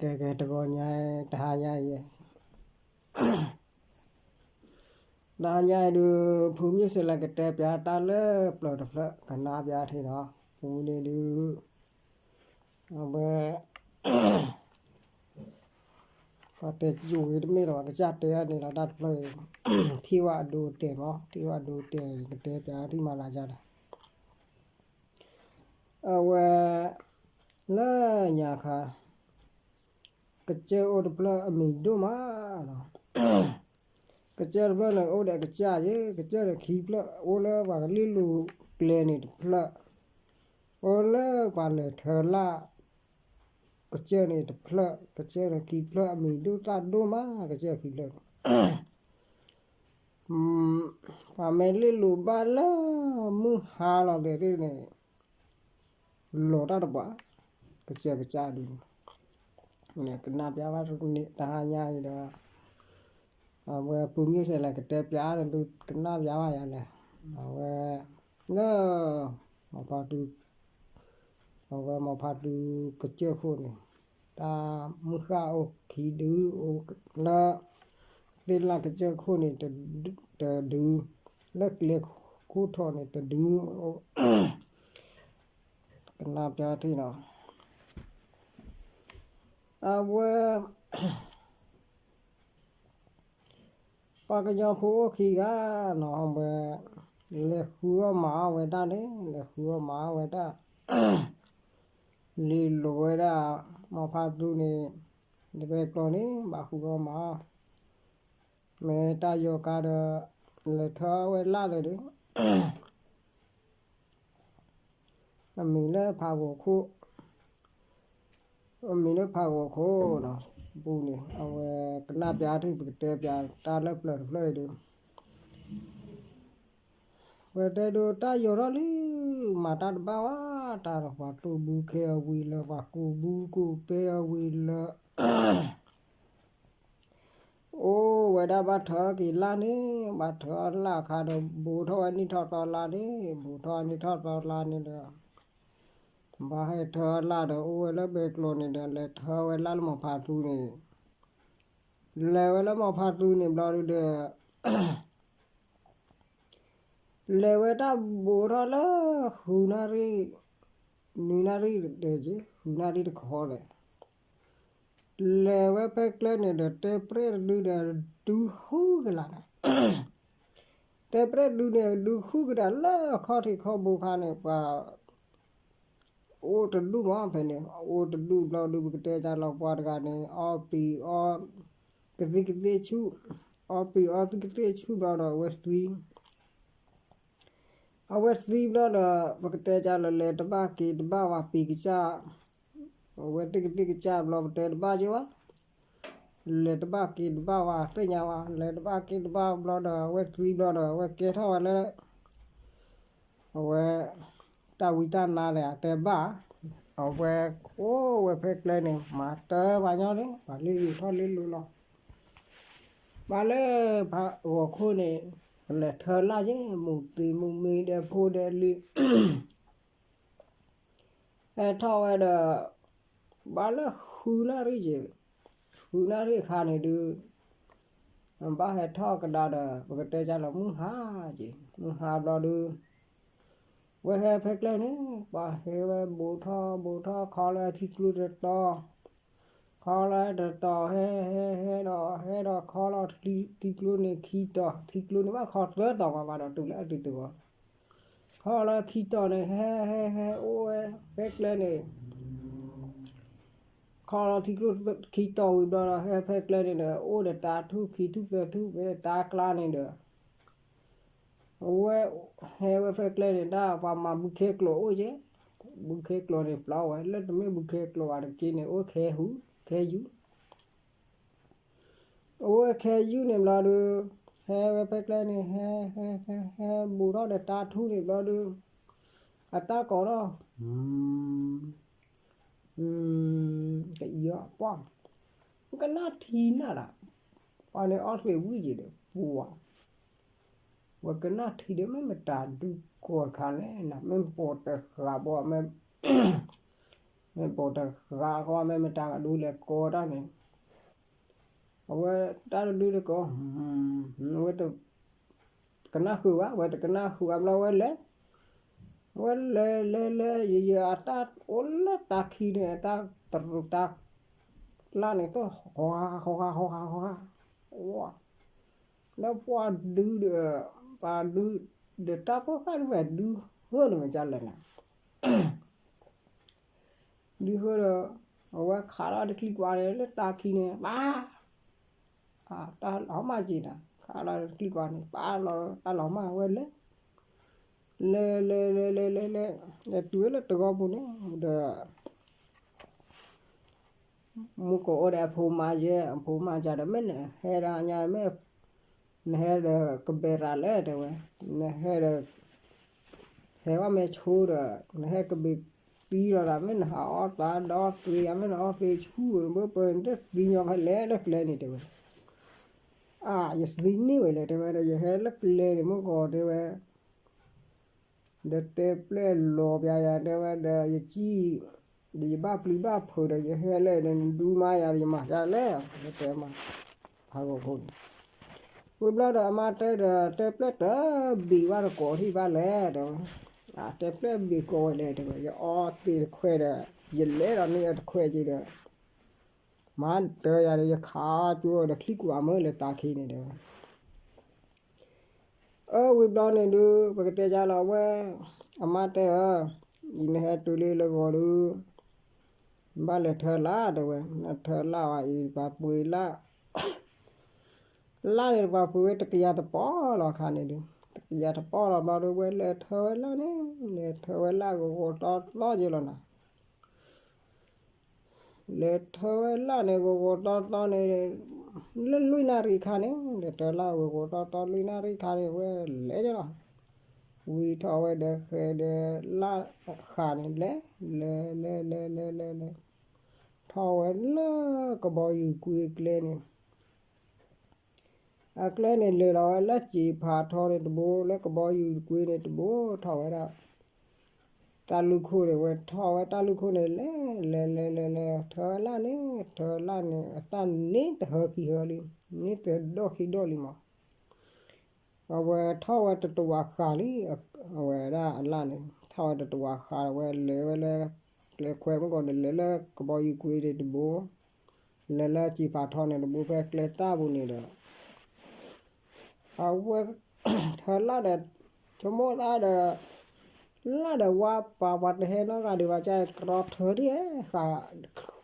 ကဲကဲ တဂီၤညါ တဟါညါအံၤ တဟါညါအံၤဒုး ဖုမုၢ်စဲးလဲၤကတဲပၠးတၢ်လၢပျၢၤတဖျၢၣ် ကနၣ်ပၠးထံၣ်နီၤ ပူၤန့ၣ်ဒုး အဝဲ ပှၤတဲကၠိဂ့ၤတမ့ၢ်ဒီး ကစၢ်တဲအန့ၣ်လီၤ တၢ်တဖျၢၣ်အံၤ ထံၣ်ဝဲအဒိတဲာ်မး ထံၣ်ဝဲအဒိတဲာ် ကတဲပၠးထံၣ်မၤလၤယါလဲၣ် အဝဲ လၢညါခါ ကစၢၢ်အိၣ်တဖျၢၣ်အမံၤဒိၣ်မးလီၤ. ကစၢၢ်တဖျၢၣ်န့ၣ် အိၣ်ဒီးကစၢ်ယဲ ကစၢၢ်န့ၣ်ခံဖျၢၣ် အိၣ်လၢပှၤကလ့လိၤကျဲန့ၣ်တဖျၢၣ်, အိၣ်လၢပှၤလဲၤထၢလၢ် ကစၢၢ်န့ၣ်တဖျၢၣ်, ကစၢၢ်န့ၣ်ခံဖျၢၣ် အမံၤဒိၣ်သၣ်ဒိၣ်မး ကစၢၢ်ခံဖျၢၣ်န့ၣ် ပှၤမ့ၢ်လ့လိၤဘၣ်လၢမုၢ်ဟါလီၤဒဲးန့ၣ် လီၤတၢ်တပှၤ ကစၢၢ်ကစၢ်ဒုး ကနၣ်ပၠးဘၣ်တဟါညါအံၤဒီး အဝဲပူၤမုၢ်စဲးလဲၤကတဲပၠးန့ၣ်ဒုး ကနၣ်ပၠးဘၣ်ယၤလဲၣ်. အဝဲ လၢ မီၤဖးဒူ အဝဲမီၤဖးဒူကစၢၢ်ခိၣ်န့ၣ် တၢ်မုၢ်ဃၣ်အိၣ်ခံဒု လၢ သ့ၣ်လၣ်ကစၢၢ်ခိၣ်န့ၣ် တဒု လၢကျဲခိၣ်ထီၣ်န့ၣ်တဒု ကနၣ်ပၠးထံၣ်နီၤ အဝဲ ပှၤကညီဖိအိၣ်ခံဂၤနီၤ ဝဲ လဲၤဃုအီၣ်မၤအီၣ်ဝဲဒၣ်န့ၣ် လဲၤဃုအီၣ်မၤအီၣ်ဝဲဒၣ် လ့လိၤဝဲဒၣ် မီၤဖးဒူန့ၣ် တဘဲကျိၤန့ၣ် ဘၣ်ဃုအီၣ်မၤအီၣ် မ့ၢ်တၢ်ယီၤကါဒီး လဲၤထၢဝဲလၢ်လၢာ်ဒီး အမံၤလၢဖးဂီၤခိၣ် အမံၤလၢဖးဂီၤခိၣ်နီၤ ပူၤန့ၣ် အဝဲကနၣ်ပၠးထံၣ် ပကတဲပၠးတၢ်လၢပျၢၤတဖျၢၣ်အံၤဒီး ဝဲတဲဒိးတၢ်ယီၤထီၣ်လံ မၤတၢ်တဘၣ်ဝဲ တၢ်ဒီးပှၤတိၢ်ဘုခဲအဝံၤလၢ ပှၤကူးဘုကူးပဲအဝံၤလၢ အိၣ်ဝဲဒၣ်ဘၣ်ထၢက့ၤလၢ်န့ၣ် ဘၣ်ထၢလၢ်အခါဒီး ဘူးထီၣ်ဝဲနံၣ်ထီၣ်သီလါန့ၣ် ဘူးထီၣ်နံၣ်ထီၣ်သီလါန့ၣ်ဒီး ဘၣ်ဟဲထၢလၢ်ဒီး အိၣ်ဝဲလၢဘဲကျိၤန့ၣ်ဒီး လဲၤထၢဝဲလၢ်လၢမီၤဖးသူန့ၣ် လဲၤဝဲလၢမီၤဖးသူန့ၣ်ဘျီဒုဒီး လဲၤဝဲတၢ်ဘူးထီၣ်လၢ ဃုနၣ်ရံၣ် နွံနၣ်ရံၣ်ဒီး ဃုနၣ်ရံၣ်တခီဒီး လဲၤဝဲဖဲကျဲန့ၣ်ဒီး တဲပြဲၣ်တဒုဒီး ဒုးဃုကလာ်န့ၣ် တဲပြဲၣ်တဒုန့ၣ် ဒုးဃုကဒါလၢအခီၣ်ထံးခီၣ်ဘိခါန့ၣ် ပှၤ အိၣ်တဒူၣ်မးဖဲန့ၣ် အိၣ်တဒူၣ်ဘျီဒု ပကတဲကလီၤပှၤတဂၤန့ၣ် အီပံၤအီ ကသံၣ်ကသ့ၣ်ဆူၣ် အီပံၤအီသံၣ်ကသ့ၣ်ဆူၣ်ဘျီဒီး အဝဲသံ အဝဲသံဘျီဒီး ပကတဲကလီၤ လဲၤတဘၣ်က့ၤတဘၣ်ဝဲ ပံၤကစၢ် အဝဲသ့ၣ်ကသ့ၣ်ကစၢ်ဘျီ ပတဲတဘၣ်က့ၤဝဲ လဲၤတဘၣ်က့ၤတဘၣ်ဝဲ သ့ၣ်ညါဝဲ လဲၤတဘၣ်က့ၤတဘၣ်ဘျီဒီး အဝဲသံဘျီဒီး အဝဲကဲထီၣ်ဝဲလၢ အဝဲ တၢ်ဝံတၢ်နါဒီး အတဲဘၣ် အဝဲအိၣ်ဝဲဖဲကျဲန့ၣ် မၤတၢ်ပှၤညီန့ၣ် ပှၤလ့လိၤထီၣ်လ့လိၤလီၤ ဘၣ်လၢဖးဂီၤခိၣ်န့ၣ် ပလဲၤထၢလၢ်ယဲ မူးသံမူးမံဒဲးဖိဒဲးလံ ဟဲထီၣ်ဝဲဒီး ဘၣ်လၢဃုနၣ်ရံၣ်ယဲ ဃုနၣ်ရံၣ်အခါန့ၣ်ဒုး ဘၣ်ဟဲထီၣ်ကဒါဒီး ပကတဲကလီၤမုၢ်ဟါက့ၤ မုၢ်ဟါဘျီဒုး ဝဲဟဲဖဲကျဲန့ၣ် ပှၤဟဲဝဲဘူးထီၣ်ဘူးထီၣ် ခီလၢထံကျိတတီၤ ခီလၢတတီၤ ဟဲဟဲဟဲဒီး ဟဲဒီးခီလီၤထံကျိန့ၣ်ခံတီၤ ထံကျိန့ၣ်ဘၣ်ခီသၢတီၤမးဘၣ်ဒီး တုၤလၢအတုၤတဂီၤ ခီလၢခံတီၤန့ၣ် ဟဲဟဲဟဲအိၣ်ဝဲ ဖဲကျဲန့ၣ် ခီလီၤထံကျိခံတီၤဝံၤဘျီဒီး ဟဲဖဲကျဲန့ၣ်ဒီး အိၣ်ဒီးတၢ်ထူၣ်ခံထူၣ်သၢထူၣ် ဖဲတၢ်ကျါန့ၣ်ဒီး အဝဲ ဟဲဝဲဖဲကျဲန့ၣ် တၢ်ပှၤမၤဘုခ့ကျိာ်အိၣ်ယဲ ဘုခ့ကျိာ်န့ၣ်ပျီဝဲ လၢတမ့ၢ်ဘုခ့ကျိာ်ဘၣ်တက့ၢ်န့ၣ် အိၣ်ခဲဟူး ခဲယူၢ် အဝဲခဲယူၢ်န့ၣ်ဘျီဒုး ဟဲဝဲဖဲကျဲန့ၣ် ဟဲ ဟဲ ဟဲ ဟဲဘူးထီၣ်ဒီးတၢ်ထူၣ်န့ၣ်ဘျီဒုး အတၢ်ကိးထီၣ် ကအံၤအီၤပှၢ် ကနၣ်ထံနၢ်ဒၣ် ပှၤန့ၣ်အီသံးဝံၣ်ယံၤဒီး ပှၤ ဝဲကနၣ်ထံဒီး မ့ၢ်မတၤဒုးကိးတခါလဲၣ် မ့ၢ်ပိာ်တဃာ်ဘီ မ့ၢ် မ့ၢ်ပိာ်တဂၤဃီ မ့ၢ်မတၤကဒုလဲၤကိးတၢ်န့ၣ်, အဝဲတၢ်တဒုတကိး, ဝဲတကနၣ်ဃုာ်ဘၣ်, ဝဲတကနၣ်ဃုာ်ဘၣ်ဘျီဝဲလဲၤ, ဝဲလဲၤလဲၤလဲၤ ယယအတၢ်အိၣ်လၢတၢ်ခံန့ၣ် တၢ်တရူးတၢ်လၢ်န့ၣ် တဃီဃီဃီဃီဃီဃီ လၢပှၤဒုဒီး ပှၤဒုဒီးတၢ်ဖိဃၢ်ဒုဝဲဒုဟၢလၢမ့ၢ်ကလဲၣ်န့ၣ် ဒုဟၢဒီး အဝဲခးလီၤတချံကွၢ်န့ၣ် လၢတၢ်ခံန့ၣ် ပၢ်, တၢ်လီၤမၢ်က့ၤနၤ, ခးလီၤတချံကွၢ်န့ၣ် ပၢ်လီၤ တၢ်လီၤမၢ်ဝဲလဲၤ, လဲၤလဲၤလဲၤလဲၤလဲၤလဲၤ လဲၤတုၤဝဲလၢတဂီၤပူၤန့ၣ်ဒီး မူကအိၣ်ဒီးအဖိမါယဲ အဖိမါကဒီး မ့ၢ်နဟဲဒၣ်ညါ မ့ၢ်နဟဲဒီးကဘဲၤရၤလဲၣ် တဲဝဲ, နဟဲဒီး ဟဲဝဲမ့ၢ်ဆိဒီး နဟဲကဘ့ၣ်သံလီၤဒၣ် မ့ၢ်နဟးအီၣ်သးဒီသ့ မ့ၢ်နအီၣ်သ့ဆူၣ် နဘၣ်ပၢနတသံညီဖဲလဲၣ်လၢကျဲန့ၣ် တဲဝဲ, အါ ယသံန့ၢ်ဝဲလဲၣ် တဲဝဲဒီး ယဟဲလၢကျဲန့ၣ် မ့ၢ်ကီး တဲဝဲ ဒီးတဲပျဲၢ်လီၤပျါယၤ တဲဝဲဒီး ယကံၣ် ဒီးယဘၣ်ပျံၤဘၣ်ဖုးဒီး ယဟဲလဲၣ်ဒီး နဒုမါယၤဒီး ယမၤဒ်လဲၣ် တဲမး ဟးဂီၤဖိန့ၣ်, ဝံၤဘျီဒီးအမါတဲဒီး တဲပျဲၢ်တဘ့ၣ်ဘၣ်တကိးထံၣ်ဘၣ်လဲၣ် တဲဝဲ, တဲပျဲၢ်ဘ့ၣ်ကိးဝဲလဲၣ် တဲဝဲ ယအီၣ်သ့တခွဲးဒီး ယလဲၤဒီးန့ၢ်အတခွဲးက့ၤဒီး မၤတၢ်ယၤဒီး ယခးကၠိဒီးချံကွၢ်မ့ၢ်လၢတၢ်ခံန့ၣ် တဲဝဲ အၢဝံၤဘျီန့ၣ်ဒုး ပကတဲကလီၤဝဲ အမါတဲဧၢ, အံၤနဟဲတုၤလံလၢဂီၤဒုး ဘၣ်လဲၤထၢလၢ် တဲဝဲ, နထၢလၢ်ဝဲအံၤ ပှၤပှ့ၤလၢ်, လၢ်န့ၣ် ပှၤပှ့ၤဝဲတကယၤတပီၢ်လီၤခါန့ၣ်ဒုး, တကယၤတပီၢ်လီၤဘျီဒုး ဝဲလဲၤထၢဝဲလၢ်န့ၣ် လဲၤထၢဝဲလၢ်ဂီၤဂီၤတီတီက့ၤလီၤနၤ လဲၤထၢဝဲလၢ်န့ၣ် ဂီၤဂီၤတီတီန့ၣ် လၢလွံၢ်နၣ်ရံၣ်ခါန့ၣ် လဲၤထၢလၢ်ဂီၤဂီၤတီတီ လွံၢ်နၣ်ရံၣ်ခါန့ၣ် ဝဲလဲၤကလီၤ, ဝံထီၣ်ဝဲဒီးဃဲၤဒီးလၢ်ဃာ်န့ၣ် လဲၤ လဲၤ လဲၤ လဲၤ လဲၤ လဲၤ လဲၤ ထီၣ်ဝဲလၢကဘီယူၤကွ့ကျဲန့ၣ် အကျဲန့ၣ် လဲၤလီၤဝဲလၢစံာ်ဖးထီန့ၣ်တဘိ လၢကဘီယူၤကွ့န့ၣ်တဘိ ထီၣ်ဝဲဒၣ် တၢ်လူၢ်ခိၣ်န့ၣ် ဝဲထီၣ်ဝဲတၢ်လူၢ်ခိၣ်န့ၣ် လဲၤ လဲၤ လဲၤ လဲၤ ထၢလၢ်န့ၣ် ထၢလၢ်န့ၣ် အတၢ်န့ၣ်တဟၢခံဟၢလံ, န့ၣ်တဒီၣ်ခံဒီၣ်လံမး, အဝဲထီၣ်ဝဲတတဝးဃာ်လံ, အဝဲဒၣ်အလၢ်န့ၣ် ထီၣ်ဝဲတတဝးဃာ် ဝဲလဲၤဝဲလၢ ကျဲခွဲမုၢ်ကီၢ်န့ၣ် လဲၤလၢကဘီယူၤကွ့န့ၣ်တဘိ လဲၤလၢစံာ်ဖးထီန့ၣ်တဘိ ဖဲကျဲတၢ်ပူၤန့ၣ်ဒီး အဝဲ ထၢလၢ်ဒီး ဆိကမိၣ်လၢ်ဒီး လၢ်ဒီးဝါပာ်ပှၤတဟဲနီတဂၤဒံးဘၣ် ကကရီထၢဒ်ဃာ်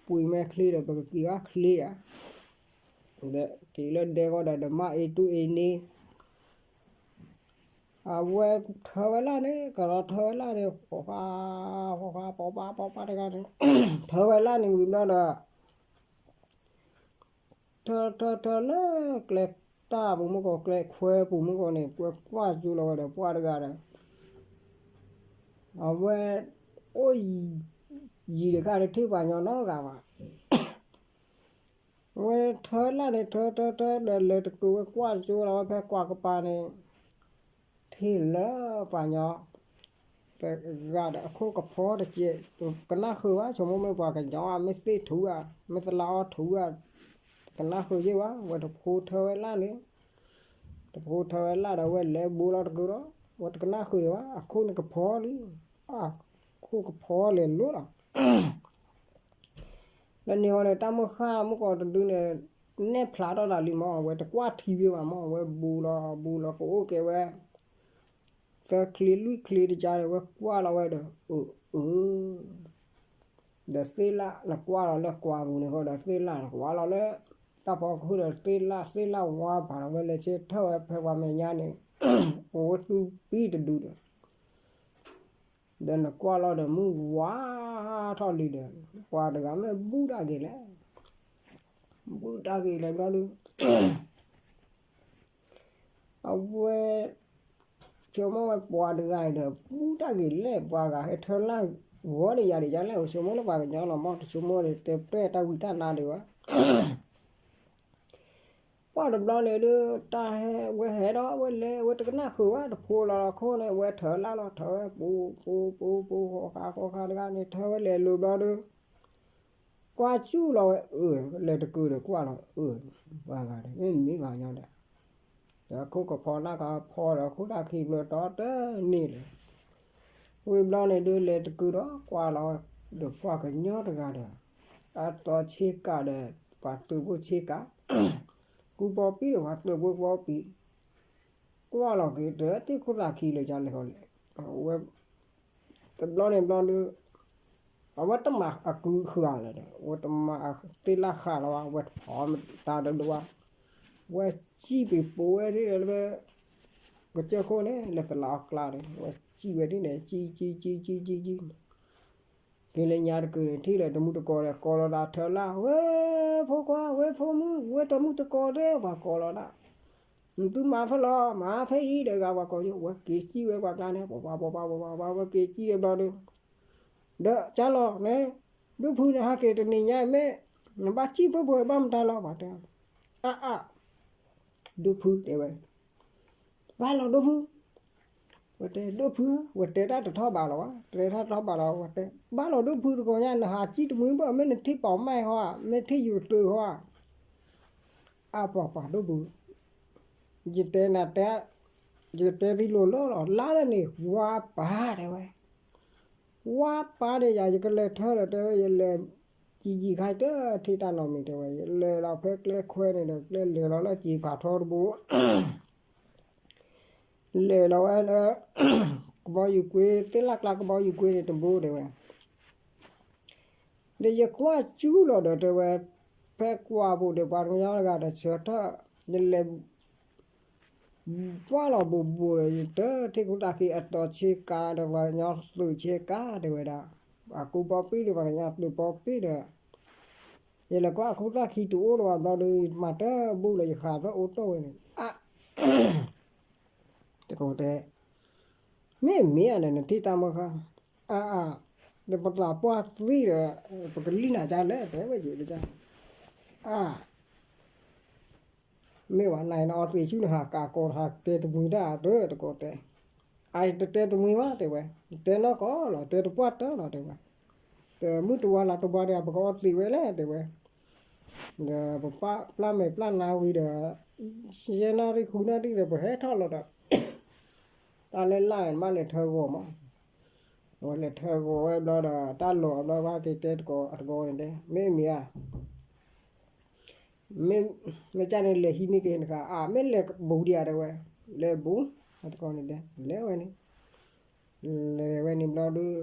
ပှ့ၤမဲာ်ချ့ဒီး ပကက့ၤဘၣ်ချ့ဧါ, ဒီးက့ၤလၢဒဲကီၢ်ဒီး ဒီးမ့ၢ်အ့တူၢ်အ့န့ၣ် အဝဲထၢဝဲလၢ်န့ၣ် ကရီထၢဝဲလၢ်န့ၣ် ပိာ်ခွါ ပိာ်ခွါ ပိာ်ပၢ် ပိာ်ပၢ်တဂၤန့ၣ် ထၢဝဲလၢ်န့ၣ်ဝံၤဘျီဒီး ထၢထၢထၢလၢကျဲတၢ်ပူၤမုၢ်ကီၢ် ကျဲခွဲပူၤမုၢ်ကီၢ်န့ၣ် ပှၤကွၢ်ကၠိလီၤဝဲဒီးပှၤတဂၤဒီး အဝဲ အိၣ် ယံာ်တခါဒီးထံၣ်ပှၤညီနီတဂၤဘၣ် ဝဲထၢလၢ်န့ၣ် ထၢထၢထၢဒီးလဲၤတကုာ်ဝဲကွၢ်ကၠိလီၤဝဲဖဲကွၢ်ကပၤန့ၣ် ထံၣ်လၢပှၤညီ တဂၤဒီးအခိၣ်ကဖီတကဲး ကနၣ်ဃုာ်ဘၣ် ဆိကမိၣ်မ့ၢ်ပှၤကညီဧါ မ့ၢ်သ့ၣ်ထူဧါ မ့ၢ်သလါအီၣ်ထူဧါ ကနၣ်ဃုာ်ယ့ၢ်ဘၣ် ဝဲတဖိထၢဝဲလၢ်န့ၣ် တဖိထၢဝဲလၢ်ဒီးဝဲလဲၤဘူးလီၤတကုာ်ဒီး ဝဲတကနၣ်ဃုာ်ဒံးဘၣ် အခိၣ်န့ၣ်ကဖီလံ အခိၣ်ကဖီလဲၤလိၤလီၤ လၢန့ၣ်ဃီန့ၣ် တၢ်မုၢ်ဃၢ်မုၢ်ကီၢ်တဒုန့ၣ် နဲၣ်ဖျါထီၣ်တၢ်လံမး အဝဲတကွၢ်ထံဘၣ်မး အဝဲဘူးလီၤ ဘူးလီၤ ကအိၣ်ကဲဝဲ သၢချ့လွံၢ်ချ့တကါန့ၣ် ဝဲကွၢ်လီၤဝဲဒီး အၢ အၢ ဒီးသ့ၣ်လၣ် နကွၢ်လီၤလၢကွၢ်ပူၤန့ၣ်ဃီဒီးသ့ၣ်လၣ် နကွၢ်လီၤလၢ တၢ်ဖီခိၣ်ဒီးသ့ၣ်လၣ် သ့ၣ်လၣ်ဝါဖးလီၤဝဲလဲၤဆ့ထၢၣ်ဝဲဖဲပှၤမဲာ်ညါန့ၣ် အိၣ်ဝဲသူပံတဒုဒီး ဒီးနကွၢ်လီၤဒီးမုၢ်ဝါထီၣ်လံဒီး ပှၤတဂၤမ့ၢ်ဘူးတၢ်ဂ့ၤလဲၣ် ဘူးတၢ်ဂ့ၤလဲၣ်ဘျီဒုး အဝဲ ဆိကမိၣ်ဝဲပှၤတဂၤအံၤဒီး ဘူးတၢ်ဂ့ၤလဲၣ် ပှၤဂၤဟဲထၢလၢ်ဂီၤဒီးယၤဒီးယၤလဲၣ် ဆိကမိၣ်လၢပှၤကညီလီၤမး တဆိကမိၣ်ဒီးတဲပျဲၢ်တၢ်ဝံတၢ်နါဒံးဘၣ် ပှၤတဘျီန့ၣ်ဒုး တၢ်ဟဲဝဲဟဲဒီးဝဲလဲၤ ဝဲတကနၣ်ဃုာ်ဘၣ် တဖိလီၤခိၣ်န့ၣ် ဝဲထၢလၢ်လီၤ ထၢဝဲပူၤပူၤပူၤပူၤ ဃိးခါဃိးခါတဂၤန့ၣ် ထၢဝဲလဲၤလိၤဘျီဒုး ကွၢ်စူၣ်လီၤဝဲအၢ, လဲၤတကုာ်ဒီးကွၢ်လီၤအၢ, ပှၤဂၤဒီး မ့ၢ်မ့ၢ်ဂၤညီဒီး, ဒီးခိၣ်ကဖီလၢ်ကဖီဒီး ခိၣ်တၢ်ခံဘျၢတီတန့ၢ်လၢၤ, ဝံၤဘျီန့ၣ်ဒုး လဲၤတကုာ်ဒီးကွၢ်လီၤ, ဒီးပှၤကညီတဂၤဒီး အတီၤဆ့ကၤဒီး ပှၤသုးဖိဆ့ကၤ, ကူပီပံၤဒီးပှၤသုးဖိပီပံၤ, ကွၢ်လီၤက့ၤတထံၣ်ခိၣ်တၢ်ခံလၢၤကလဲၣ်ဃီလဲၣ်, ဝဲ တဘျီန့ၣ်ဘျီဒုး အဝဲတမၤအကုဃာ်လၢၤဒီး ဝဲတမၤအသ့ၣ်လၢ်ဃာ်လီၤဘၣ်, ဝဲတဖီမတၤတဒိဘၣ်, ဝဲစံၣ်ပံၤပိာ်ဝဲဒ်ဒီးလၢ ကစၢၢ်ခိၣ်န့ၣ် လၢသလးအီၣ်ကျါန့ၣ် ဝဲစံၣ်ဝဲဒ်န့ၣ် စံၣ်စံၣ်စံၣ်စံၣ်စံၣ်စံၣ် က့ၤလၢညါတကုာ်န့ၣ် ထံၣ်လၢတမုၢ်တကိးဒီး ကိးလီၤဒၣ်ထၢလၢ်, ဝဲဖိခွါ ဝဲဖိမုၣ် ဝဲတမုၢ်တကိးဒဲးပှၤကိးလီၤဒၣ်, နသုမၤဖဲလဲၣ် မၤဖဲအံၤဒီးဂၤပှၤကိးယိၣ်, ဝဲက့ၤစံၣ်ဝဲပှၤကျါန့ၣ် ပပှၤပပှၤပပှၤ ဝဲက့ၤစံၣ်ဝဲဘျီဒုး, ဒီးကၢ်လီၤန့ၣ် ဒိၣ်ဖုန့ၣ် ဟဲက့ၤတနံၤညါမ့ၢ် နဘၣ်စံၣ်ဖုၣ်ဖိဘၣ်မတၤလီၤ ပှၤတဲ, အါအါ ဒိၣ်ဖုတဲဝဲ, ဘၣ်လီၤဒိၣ်ဖု, ဝဲတဲဒိၣ်ဖု, ဝဲတဲတၢ်တထီၣ်ဘးလီၤဘၣ်, တဲတၢ်တထီၣ်ဘးလီၤ, ဝဲတဲ ဘၣ်လီၤဒိၣ်ဖုတကိးညါ နဟးစံၣ်တမှံဘၣ် မ့ၢ်နထံၣ်ပီၤမၢ်ဟီဧါ မ့ၢ်ထံၣ်ယူၤသုးဟီဧါ, အါပှၤပှၤဒိၣ်ဖု, ယတဲနၤတဲ, ယတဲသံလိၤလၢလီၤ လါလၢန့ၣ် ဝါပၢ်တဲဝဲ ဝါပၢ်န့ၣ်ယၤ ယကလဲၤထၢဒီးတဲဝဲ ယလဲၤ ကံကံခါတထံၣ်တၢ်နီတမံၤတဲဝဲ ယလဲၤလီၤဖဲကျဲခွဲန့ၣ်ဒီး ကျဲလဲၤလီၤလၢကံဖးထီတဘိ လဲၤလီၤဝဲလၢ ကဘီယူၤကွ့ သ့ၣ်လၢ်ကျါကဘီယူၤကွ့န့ၣ်တဘိတဲဝဲ ဒီးယကွၢ်စူၣ်လီၤဒီးတဲဝဲ ဖဲကွၢ်ပူၤဒီးပှၤကညီတဂၤဒီးဆၢထၢၣ် ယလဲၤ ပှၢ်လီၤဘူးဘူးဒီး ယတထံၣ်ခိၣ်တၢ်ခံအတီၤဆ့ကၤဒီး ပှၤကညီသုးဆ့ကၤတဲဝဲဒၣ်, အကူပီပံၣ်ဒီး ပှၤကညီသုးပီပံၣ်ဒီး ယလဲၤကွၢ်အခိၣ်တၢ်ခံတအိၣ်လၢၤဘၣ်ဘျီဒီး မၤတဘူၣ်လၢယဃးဖျၢၣ်အိၣ်တ့ၢ်ဝဲန့ၣ် အါ တကိးတဲ မ့ၢ်မ့ၢ်ဧါန့ၣ် နထံၣ်တၢ်မုၢ်ဃါ, အါအါ, ဒီးပသးပှၢ်သံဒီး ပကလံၣ်နၤဒ်လဲၣ် တဲဝဲယၤ, အါ မ့ၢ်ဝဲနၤအံၤနအီသံးဆူၣ်နဟးကးကီးနဟးတဲတမှံတၢ်အတၢ်တကိးတဲ, အါ တတဲတမှံဘၣ်တဲဝဲ, တဲနီၢ်ကီၢ်လီၤ တဲတပှၢ်တၢၢ်လီၤတဲဝဲ, တမုၢ်တဝါလၢတဝါဒီး ပကအီသံးဝဲလဲၣ်တဲဝဲ, ဒီးပပာ်ပျၢ်မဲာ်ပျၢ်နါဝံၤဒီး ယဲၢ်နၣ်ရံၣ်ဃုနၣ်ရံၣ်ဒီး ပဟဲထီၣ်လီၤဒီး တၢ်လၢလၢ်န့ၣ်ဘၣ်လဲၤထၢဂီၤမး, ဝဲလဲၤထၢဂီၤဝဲဘျီဒီး တၢ်လီၤအဘျီဘၣ်က့ၤတဲတကိးအတကိးန့ၣ်တဲ မ့ၢ်မ့ၢ်ဧါ, မ့ၢ်မ့ၢ်ကၢ်န့ၣ် လဲၤဟံးန့ၢ်က့ၤနဃါ အါ မ့ၢ်လဲၤဘူးဒံးဧါတဲဝဲ, လဲၤဘူး, အတကိးန့ၣ်တဲ လဲၤဝဲန့ၣ်, လဲၤဝဲန့ၣ်ဘျီဒုး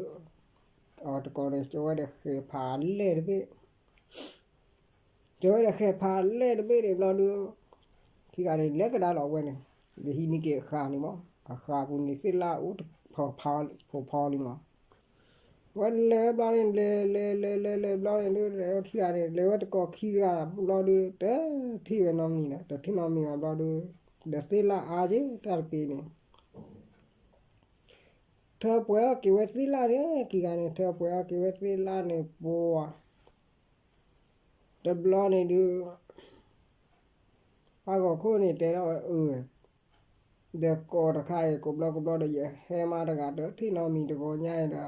အတကိးန့ၣ် ကၠီဝဲဒီးဃဲၤဖးလဲၢ်တဘ့ၣ် ကၠီဝဲဒီးဃဲၤဖးလဲၢ်တဘ့ၣ်န့ၣ်ဘျီဒုး ခံဂၤန့ၣ် လဲၤကဒါလီၤဝဲန့ၣ်, ဒီးဟံးန့ၢ်က့ၤအဃါန့ၣ်မး, အဃါပူၤန့ၣ် သ့ၣ်လၣ်အိၣ်တဖီဖီလံမး, ဝဲလဲၤဘျီန့ၣ် လဲၤလဲၤလဲၤလဲၤလဲၤဘျီန့ၣ်ဒုး လဲၤဝဲခံဂၤန့ၣ် လဲၤဝဲတကိးခံဂၤဘျီဒုး တထံၣ်ဝဲနီတမံၤဒီး တထံၣ်နီတမံၤဘၣ်ဘျီဒုး ဒီးသ့ၣ်လၣ်အါက့ၤတၢ်တက့ၢ်န့ၣ် ထၢပှဲၤအီၣ်က့ၤဝဲသ့ၣ်လၣ်န့ၣ် ခံဂၤန့ၣ် ထၢပှဲၤအီၣ်က့ၤဝဲသ့ၣ်လၣ်န့ၣ် ပှၤ တဘျီန့ၣ်ဒုး အဂီၤခိၣ်န့ၣ်တဲထီၣ်ဝဲအၢ, ဒီးကိးတခါအံၤ ကိးဘျီကိးဘျီဒီး ယဟဲမးတဂၤဒီး ထံၣ်နီတမံၤတဂီၤညါအံၤ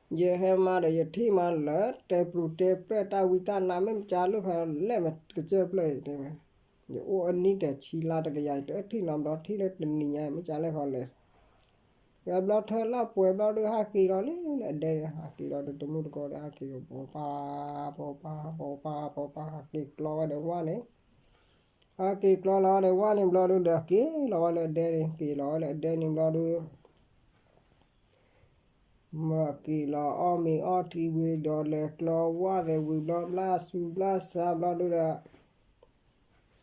ဒီး ယဟဲမးဒီး ယထံၣ်မးလၢ တဲပျူၤတဲပြဲၢ်တၢ်ဝံတၢ်နါ မ့ၢ်မကၢ်လိာ်ခါလဲၣ်မ့ၢ်ကစၢၢ်ဖျၢၣ်အံၤတဲဝဲ, ယအိၣ်အနံၣ်တဆံလါတကယၤအံၤ တထံၣ်နီတဘျီ ထံၣ်လၢတနံၤညါ မ့ၢ်ကၢ်လဲၣ်ခီလဲၣ် ဝဲဘျီထၢလၢပှဲၤဘျီဒုး ဟးက့ၤလီၤလံလၢအဒဲန့ၣ် ဟးက့ၤလီၤဒီးတမုၢ်တကိးဒီး ဟးက့ၤပိာ်ပၢ် ပိာ်ပၢ် ပိာ်ပၢ် ပိာ်ပၢ် ဟးက့ၤကျီဝဲဒီးဝၣ်န့ၣ်, ဟးက့ၤကျီလီၤဒီးဝၣ်န့ၣ်ဘျီဒုးဒီး က့ၤလီၤဝဲလၢအဒဲန့ၣ် က့ၤလီၤဝဲလၢအဒဲန့ၣ်ဘျီဒုး မ့ၢ်က့ၤလီၤအီၣ်မ့ၤအီထံဝံၤဒီး လဲၤကျီဝၣ်သဲးဝံၤဘျီ ဘျၣ်ဆူဘျၣ်ဆါဘျီဒုးဒီး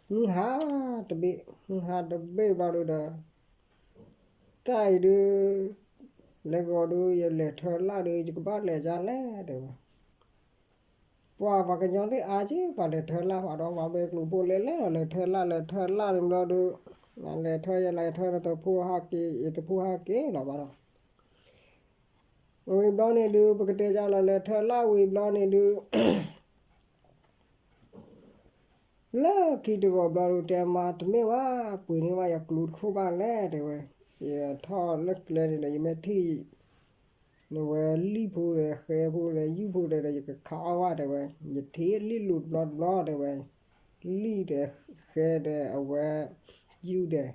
ဟူဟးတဘ့ၣ် ဟူဟးတဘ့ၣ်ဘျီဒုးဒီး တၢ်အံၤဒုး လဲၤဂီၤဒုး ယလဲၤထၢလၢ်ဒုး ယကဘၣ်လဲၤဒ်လဲၣ်တဲဝဲ ပှၤပှၤကညီသ့ၣ်အါက့ ပှၤလဲၤထၢလၢ် ပှၤဒီးပှၤဘဲကျိၤဖိလဲၤလဲၤဒီး လဲၤထၢလၢ် လဲၤထၢလၢ်န့ၣ်ဘျီဒုး လဲၤထၢယလဲၤထၢ တဖိဟးက့ၤ ယတဖိဟးက့ၤလီၤဘၣ်ဒီး ဝံၤဘျီန့ၣ်ဒုး ပကတဲယၤလီၤ လဲၤထၢလၢ်ဝံၤဘျီန့ၣ်ဒုး လၢခံတဂီၤဘျီဒုး တဲမးတမ့ၢ်ဝဲ ပှ့ၤန့ၢ်ဘၣ်ယကျူတခိၣ်ဘၣ်လဲၣ် တဲဝဲ, ယထီၣ်လၢကျဲန့ၣ်ဒီး ယမ့ၢ်ထံၣ် နဝဲလံၣ်ဖိဒီး ဃဲဖိဒီး ယုၢ်ဖိဒီး ယကခးအီၣ်ဘၣ်တဲဝဲ, ယထံၣ်လံၣ်လိၤတဘျီတဘျီတဲဝဲ, လံၣ်ဒီး ဃဲဒီး အဝဲ ယုၢ်ဒီး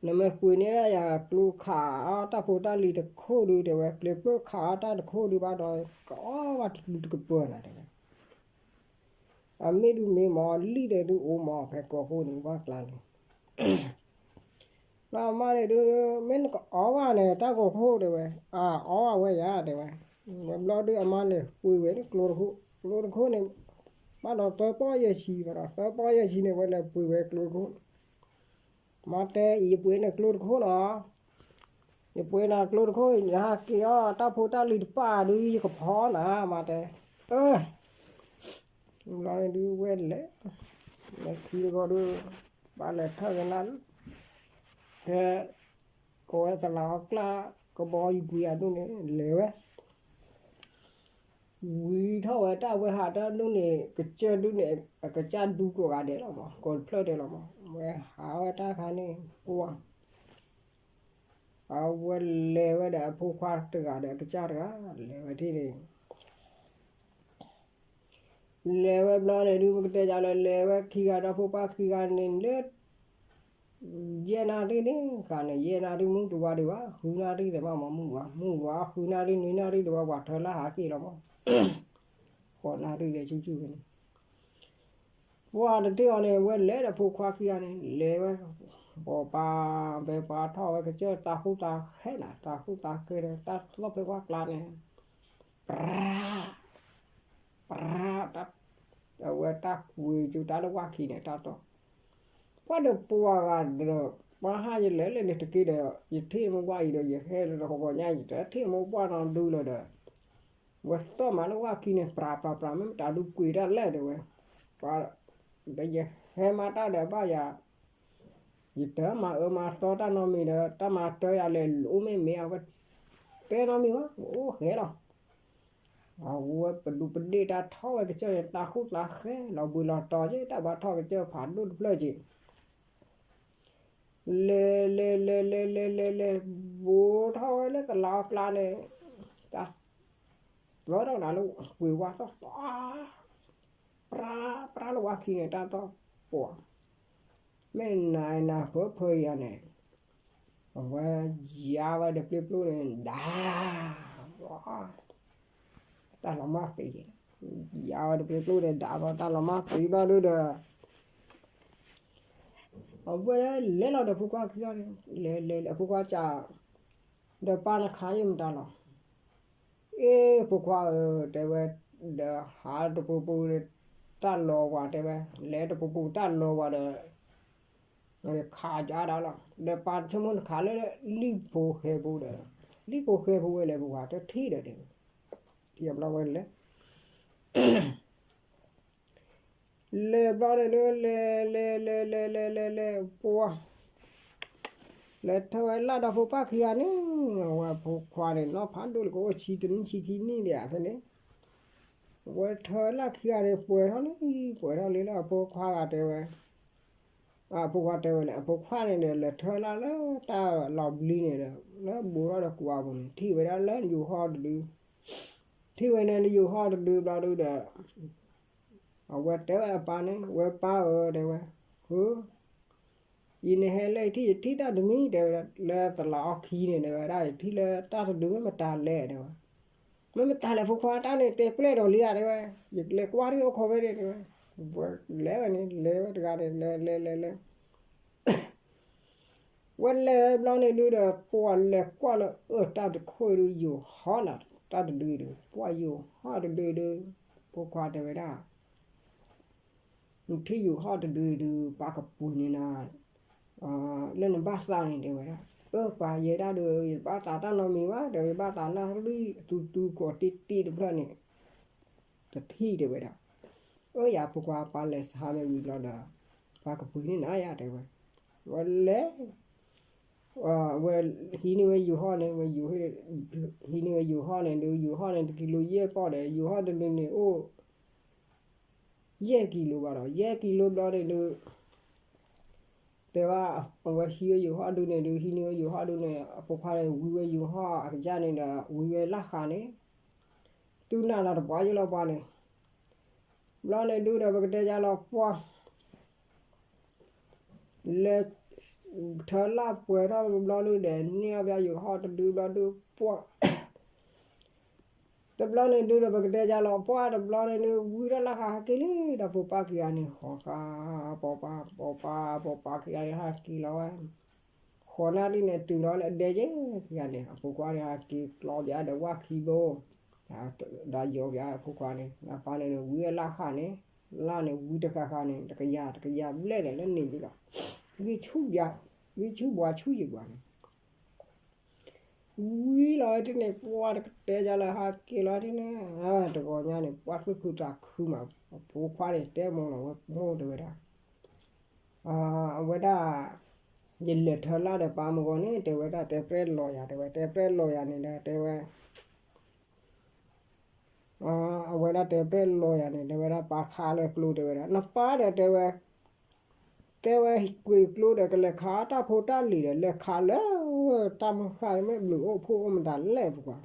နမ့ၢ်ပှ့ၤန့ၢ်ယၤကျိခးအီၣ်တၢ်ဖိတၢ်လံၤတခိၣ်ဒုတဲဝဲ, ကျဲးပၢၢ်ခးအီၣ်တၢ်တခိၣ်ဒုဘၣ်ဒီး ကအီၣ်ဘၣ်တဒုတကပၢၢ်နၤတဲဝဲ. အမ့ၢ်ဒုမ့ၢ်မ့ၢ် လံၣ်ဒီးဒုအိၣ်မ့ၢ်ဖဲကီၢ်ခိၣ်န့ၣ် ပှၢ်ကျါန့ၣ် ဒီးအမါန့ၣ်ဒု မ့ၢ်နကအီၣ်ဘၣ်န့ၣ် တၢ်ကီၢ်ခိၣ်တဲဝဲ, အအီၣ်ဘၣ်ဝဲယၤတဲဝဲ. ဝဲဘျီဒုအမါလဲၤပှ့ၤဝဲန့ၣ်ကျိတခိၣ်, ကျိတခိၣ်န့ၣ် ဘၣ်ဒီးသၢပီၢ်ယဲၢ်ဆံဘၣ်ဒီး သၢပီၢ်ယဲၢ်ဆံန့ၣ် ဝဲလဲၤပှ့ၤဝဲကျိတခိၣ်န့ၣ် မါတဲ ယပှ့ၤနကျိတခိၣ်နီၤ, ယပှ့ၤနကျိတခိၣ် နဟးက့ၤအီၣ်တၢ်ဖိတၢ်လံၤတပၣ်ဒု ယကဖီနၤ မါတဲ. အၢ ဘျီန့ၣ်ဒုဝဲလဲၤ, လဲၤခံတဂီၤဒု ဘၣ်လဲၤထၢၣ်ကနၣ်, ဖဲ ကဝဲသလးအီကျၢ် ကဘီယူၤကွံာ်အဒိၣ်န့ၣ် လဲၤဝဲ ဝံၤထီၣ်ဝဲတၢ်ဝဲဟးတၢ်ဒူၣ်န့ၣ် ကစၢၢ်ဒူၣ်န့ၣ် အကစၢ်ဒူကိးဂၤဒဲးလီၤမး ကိးတဖျၢၣ်ဒဲးလီၤမး ဝဲဟးဝဲတၢ်ခါန့ၣ် ပှၤ အဝဲလဲၤဝဲဒီးအဖိခွါတဂၤဒီးအကစၢ်တဂၤ လဲၤဝဲထံၣ်န့ၣ် လဲၤဝဲဘျီန့ၣ်ဒု ပကတဲယၤလၢ လဲၤဝဲခံဂၤဒီးဖိခွါခံဂၤန့ၣ်လၢ ယဲၢ်နၣ်ရံၣ်န့ၣ် ခါန့ၣ် ယဲၢ်နၣ်ရံၣ်မုၢ်တဝါဒံးဘၣ် ဃုနၣ်ရံၣ်ဒီးဘၣ်မး မုၢ်ဝါ မုၢ်ဝါဃုနၣ်ရံၣ် နွံနၣ်ရံၣ်ဒီးဝဲ ပှၤထၢလၢဟးက့ၤလီၤမး ဃိးနၣ်ရံၣ်ဒီးဆူၣ်ဆူၣ်န့ၣ် ပှၤတထံၣ်အီၤန့ၣ် ဝဲလဲၤဒီးဖိခွါခံဂၤန့ၣ် လဲၤဝဲ ပှၤပာ် ဖဲပှၤထီၣ်ဝဲကစၢၢ် တၢ်ဃူတၢ်ဃဲနၤ တၢ်ဃူတၢ်ဃဲဒီး တၢ်သီၣ်ဖဲပှၢ်ကျါန့ၣ် ပြး ပြး တၢ် အဝဲတၢ်ကွံာ်ကၠူတၢ်လၢဝၣ်ခံန့ၣ် တၢ်တီ ပှၤဒီးပှၤဂၤဒီး ပှၤဟးယလဲၤလဲၣ်န့ၣ်တက့ၢ်ဒီး ယထံၣ်မ့ၢ်ဝၣ်အံၤဒီး ယဟဲလၢဟီၣ်ကဝီၤညါ ယတထံၣ်မ့ၢ်ပှၢ်နီဒုလၢၤဒီး ဝဲသီၣ်မးလၢဝၣ်ခံန့ၣ် ပြးပြးပြး မ့ၢ်မတၤဒုကွံာ်တၢ်လဲၣ်တဲဝဲ ပှၤ ဒီးယဟဲမၤတၢ်ဒီးဘၣ်ယၤ ယတမၤအၢမၤသီတၢ်နီတမံၤဒီး တၢ်မၤတၢ်ယၤလဲၣ် အိၣ်မ့ၢ်မ့ၢ်အဝဲ တဲနီတမံၤဘၣ် အိၣ်ဃဲလီၤ အဝဲပဒူးပဒ့ၣ်တၢ်ထီၣ်ဝဲကစၢၢ်န့ၣ် တၢ်ဃူတၢ်ဃဲ လီၤဘှံးလီၤတီၤက့ တၢ်ဘၣ်ထီၣ်ကစၢၢ်ဖးဒိၣ်တဖျၢၣ်က့ လဲၤလဲၤလဲၤလဲၤလဲၤလဲၤလဲၤလဲၤ ဘူးထီၣ်ဝဲလၢသလးအကျါန့ၣ် တၢ် သီၣ်ထီၣ်နၤလၢ ကွံာ်ဝါသီၣ် ပြး ပြးလၢဝါခံန့ၣ် တၢ်သီၣ်ပှၤ မ့ၢ်နၤနၤဖၢဖၢယၤန့ၣ် အဝဲယါဝဲဒီးပျ့ပျိန့ၣ် ဒၣ် တၢ်လီၤမၢ်ပ့ၤ ယါဝဲဒီးပျ့ပျိန့ၣ် ဒၣ်ဘျီ တၢ်လီၤမၢ်ပ့ၤဘျီဒုဒီး အဝဲလဲၤလီၤဒီးဖိခွါခံဂၤန့ၣ် လဲၤလဲၤလဲၤ အဖိခွါစံး ဒီးပၢ်နခးယမတၤလီၤ အ့ ဖိခွါဧၢ တဲဝဲ ဒီးဟးတပူၤပူၤ တၢ်လီၤဝဲ တဲဝဲ လဲၤတပူၤပူၤတၢ်လီၤဝဲဒီး ခးကဒါလီၤ ဒီးပၢ်ဆိကမိၣ်နခးလၢလံၣ်ဖိဃဲဖိဒီး လံၣ်ဖိဃဲဖိဝဲလဲၣ် ဖိခွါတထံၣ်ဒီးတဲဝဲ ယဘျီဝဲလဲၤ လဲၤဘျီန့ၣ်ဒု လဲၤလဲၤလဲၤလဲၤလဲၤလဲၤလဲၤ ပှၤ လဲၤထၢဝဲလၢဒီးဖိခွါခံဂၤန့ၣ် အဝဲဖိခွါန့ၣ် နီၢ်ဖးဒိၣ်လၢကအိၣ်ဆံတနံၣ်ဆံခံနံၣ်ဒံးဧါဖဲန့ၣ် အဝဲထၢလၢခံဂၤန့ၣ် ပှဲၤထီၣ်လံ ပှဲၤထီၣ်လံလၢအဖိခွါဂၤတဲဝဲ အဖိခွါတဲဝဲလၢ အဖိခွါန့ၣ်ဒီး လဲၤထၢလၢလၢတၢ်လီၤဘျံးန့ၣ်ဒီး လၢဘူးထီၣ်ဒီးကွၢ်ပူၤန့ၣ် ထံၣ်ဝဲဒၣ်လၢယူၤဟီၣ်တဒု ထံၣ်ဝဲန့ၣ်လၢယူၤဟီၣ်တဒုဘျီဒုဒီး အဝဲတဲဝဲအပၢ်န့ၣ် ဝဲပၢ်ဧၢ တဲဝဲ ဟၢ ယန့ၣ်ဟဲလၢယထံၣ် ယထံၣ်တၢ်တမံၤ တဲဝဲဒၣ် လၢသလးအီခံန့ၣ် တဲဝဲဒၣ် ယထံၣ်လၢတၢ်တဒု မ့ၢ်မတၤလဲၣ် တဲဝဲ မ့ၢ်မတၤလဲၣ် ဖိခွါ တၢ်န့ၣ်တဲပျဲၢ်ဒီးလံဧါ တဲဝဲ ယလဲၤကွၢ်ထံၣ်အိၣ်ခိးဝဲန့ၣ် တဲဝဲ လဲၤဝဲန့ၣ် လဲၤဝဲတဂၤန့ၣ် လဲၤလဲၤလဲၤလဲၤ ဝဲလဲၤဘျီန့ၣ်ဒုဒီး ပှၤလဲၤကွၢ်လၢ အၢ တၢ်တခိၣ်အံၤဒု ယူၤဟီၣ်နၤ တၢ်တဒုအံၤဒု ပှၤယူၤဟီၣ်တဒုအံၤဒု ဖိခွါတဲဝဲဒၣ် နထံၣ်ယူၤဟီၣ်တဒုအံၤဒု ပၢ်ကပှ့ၤန့ၢ်နၤ လၢနဘၣ်သးန့ၣ် တဲဝဲဒၣ် အၢ ပၢ်ယဲဒၣ်ဒီး ယဘၣ်သးတၢ်နီတမံၤဘၣ် ဒီးယဘၣ်သးနၣ်ရံၣ် သူသူကိးတံၢ်တံၢ်တဖျၢၣ်န့ၣ် တထံၣ်တဲဝဲဒၣ် အၢ ယၤဖိခွါ ပၢ်လဲၤဆါမ့ၢ်ဝံၤဘျီဒီး ပၢ်ကပှ့ၤန့ၢ်နၤယါ တဲဝဲ ဝဲလဲၤ ဝဲဟံးန့ၢ်ဝဲယူၤဟီၣ်န့ၣ် ဝဲ ဟံးန့ၢ်ဝဲယူၤဟီၣ်န့ၣ်ဒု ယူၤဟီၣ်န့ၣ် တကံလိယဲၢ်ပီၢ်ဒီး ယူၤဟီၣ်တဒုန့ၣ်အိၣ် ယဲၢ်ကံလိဘၣ်ဒီး ယဲၢ်ကံလိဘျီန့ၣ်ဒု တဲဘၣ်, အဝဲဟံးဝဲယိၤဟီၣ်ဒုန့ၣ်ဒုး ဟံးန့ၢ်ဝဲယိၤဟီၣ်ဒုန့ၣ် အဖိခွါန့ၣ် ဝံဝဲယိၤဟီၣ်အကစၢ်န့ၣ်ဒီး ဝံဝဲလၢ်ဃးန့ၣ်, တုၤနၤဒီးတပှၢ်ယလီၤပှၤန့ၣ်, ဘျီန့ၣ်ဒုဒီး ပကတဲယါလီၤပှၢ် လဲၤထၢလၢ်ပှဲၤထီၣ်ဘျီဒုဒီး န့ၢ်အီၣ်ဘၣ်ယိၤဟီၣ်တဒုဘျီဒုပှၢ် တဘျီန့ၣ်ဒုဒီး ပကတဲယါလီၤပှၢ် တဘျီန့ၣ်ဒု ဝံထီၣ်လၢ်ဃးဟဲက့ၤလံဒီး ဖိပၢ်ခံဂၤန့ၣ် ဟီၤဃာ် ပိာ်ပၢ် ပိာ်ပၢ် ပိာ်ပၢ်ခံဂၤန့ၣ် ဟဲက့ၤလီၤဝဲ ဃိးနၣ်ရံၣ်န့ၣ် တုၤလီၤလၢအဒဲက့ၤခံဂၤန့ၣ် အဖိခွါန့ၣ် ဟဲက့ၤကျီဘၣ်ဒီးဝၣ်ခံဘိ ဒီးယိၤဘၣ်အဖိခွါန့ၣ် နပၢ်န့ၣ် ဝံဝဲလၢ်ဃးန့ၣ် လၢ်န့ၣ် ဝံတဃၣ်ဃၣ်န့ၣ် တကယၤ တကယၤဘျဲၣ်န့ၣ် လၢန့ၣ်ဒ်လီၤ ဂံၢ်ဆူၣ်ဘှါ ဂံၢ်ဆူၣ်ဘှါဆူၣ်ယံၤဘှါန့ၣ် ဝံလီၤဝဲဒၣ်န့ၣ် ပှၢ်တကတဲယါလၢဟဲက့ၤလီၤဒ်န့ၣ် တဂီၤညါန့ၣ် ပှၢ်သူၣ်ခုသးခုမး အဖိခွါန့ၣ် တဲမိၢ်လီၤဝဲမိၢ်တဲဝဲဒၣ် အဝဲဒၣ် ယလဲၤထၢလၢ်ဒီးပၢ်မုၢ်ဂီၤန့ၣ် တဲဝဲဒၣ် တဲပျဲၢ်လီၤယၤ တဲဝဲ တဲပျဲၢ်လီၤယၤန့ၣ်ဒီး တဲဝဲ အဝဲဒၣ်တဲပျဲၢ်လီၤယၤန့ၣ် တဲဝဲဒၣ် ပၢ်ခးလၢကျိတဲဝဲဒၣ် နပၢ်ဒီးတဲဝဲ တဲဝဲကွံာ်ကျိဒီး ကလဲၤခးတၢ်ဖိတၢ်လံၤဒီး လဲၤခးလၢ တၢ်မုၢ်ဃၢ်မ့ၢ်ဘျုးအိၣ်ဖှိၣ်အိၣ်မတၤလဲၣ်ပှၤ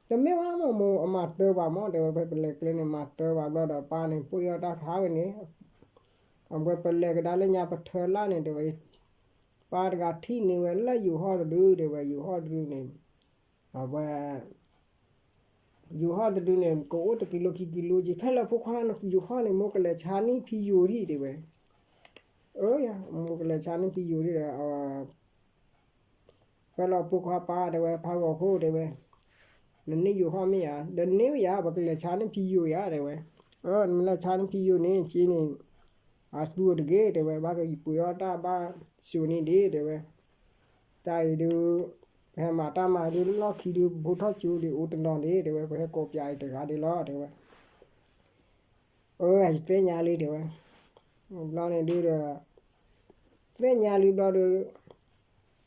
တမ့ၢ်ဝဲမ့ၢ်မိၢ်အမၤတၢ်ဘၣ်မ့ၢ် တဲဝဲ ဖဲပလဲၤကျဲန့ၣ် မၤတၢ်ဘၣ်ဘျီဒီး ပၢ်န့ၣ် ပှ့ၤအီၣ်တၢ်ခးဝဲန့ၣ် အဝဲပလဲၤကဒါလၢညါ ပထၢလၢ်န့ၣ် တဲဝဲ ပၢ်တဂၤထံၣ်န့ၢ်ဝဲလၢယိၤဟီၣ်တဒု တဲဝဲ ယိၤဟီၣ်တဒုန့ၣ် အဝဲ ယိၤဟီၣ်တဒုန့ၣ် ကအိၣ်တကံလိခံကံလိက့ၤ ဖဲလၢဖိခွါယိၤဟီၣ်န့ၣ် မိၢ်ကလဲၤဆါန့ၢ်ဖံယိၤဒံး တဲဝဲ အၢ ယၤ မိၢ်ကလဲၤဆါန့ၢ်ဖံယိၤဒံးဒီး ဖဲလၢဖိခွါပၢ်တဲဝဲ ဖးဂီၤဖိတဲဝဲ နန့ၢ်ယိၤဟီၣ်မ့ၢ်ဧါ ဒီးန့ၢ်ဝဲယၤ ပကလဲၤဆါန့ၢ်ဖံယိၤယၤ တဲဝဲ အၢ နမ့ၢ်လဲၤဆါန့ၢ်ဖံယိၤန့ၣ် က့န့ၣ် အသူအီၤတဂ့ၤ တဲဝဲ ဘၣ်ကယပှ့ၤအီၣ်တၢ်ဘၣ်စိၤန့ၣ်ဒံး တဲဝဲ တၢ်အံၤဒုး ပဟဲမၤတၢ်မၤဒုးလီၢ်ခံဒုး ပဖိထီၣ်ကၠိဒံးအိၣ်တနီၤဒံး တဲဝဲ ပဟဲကိးပၠးအံၤတဂၤဒံးလီၤ တဲဝဲ အၢ ယသ့ၣ်ညါလံ တဲဝဲ ဘျီန့ၣ်ဒုးဒီး သ့ၣ်ညါလံဘျီဒီး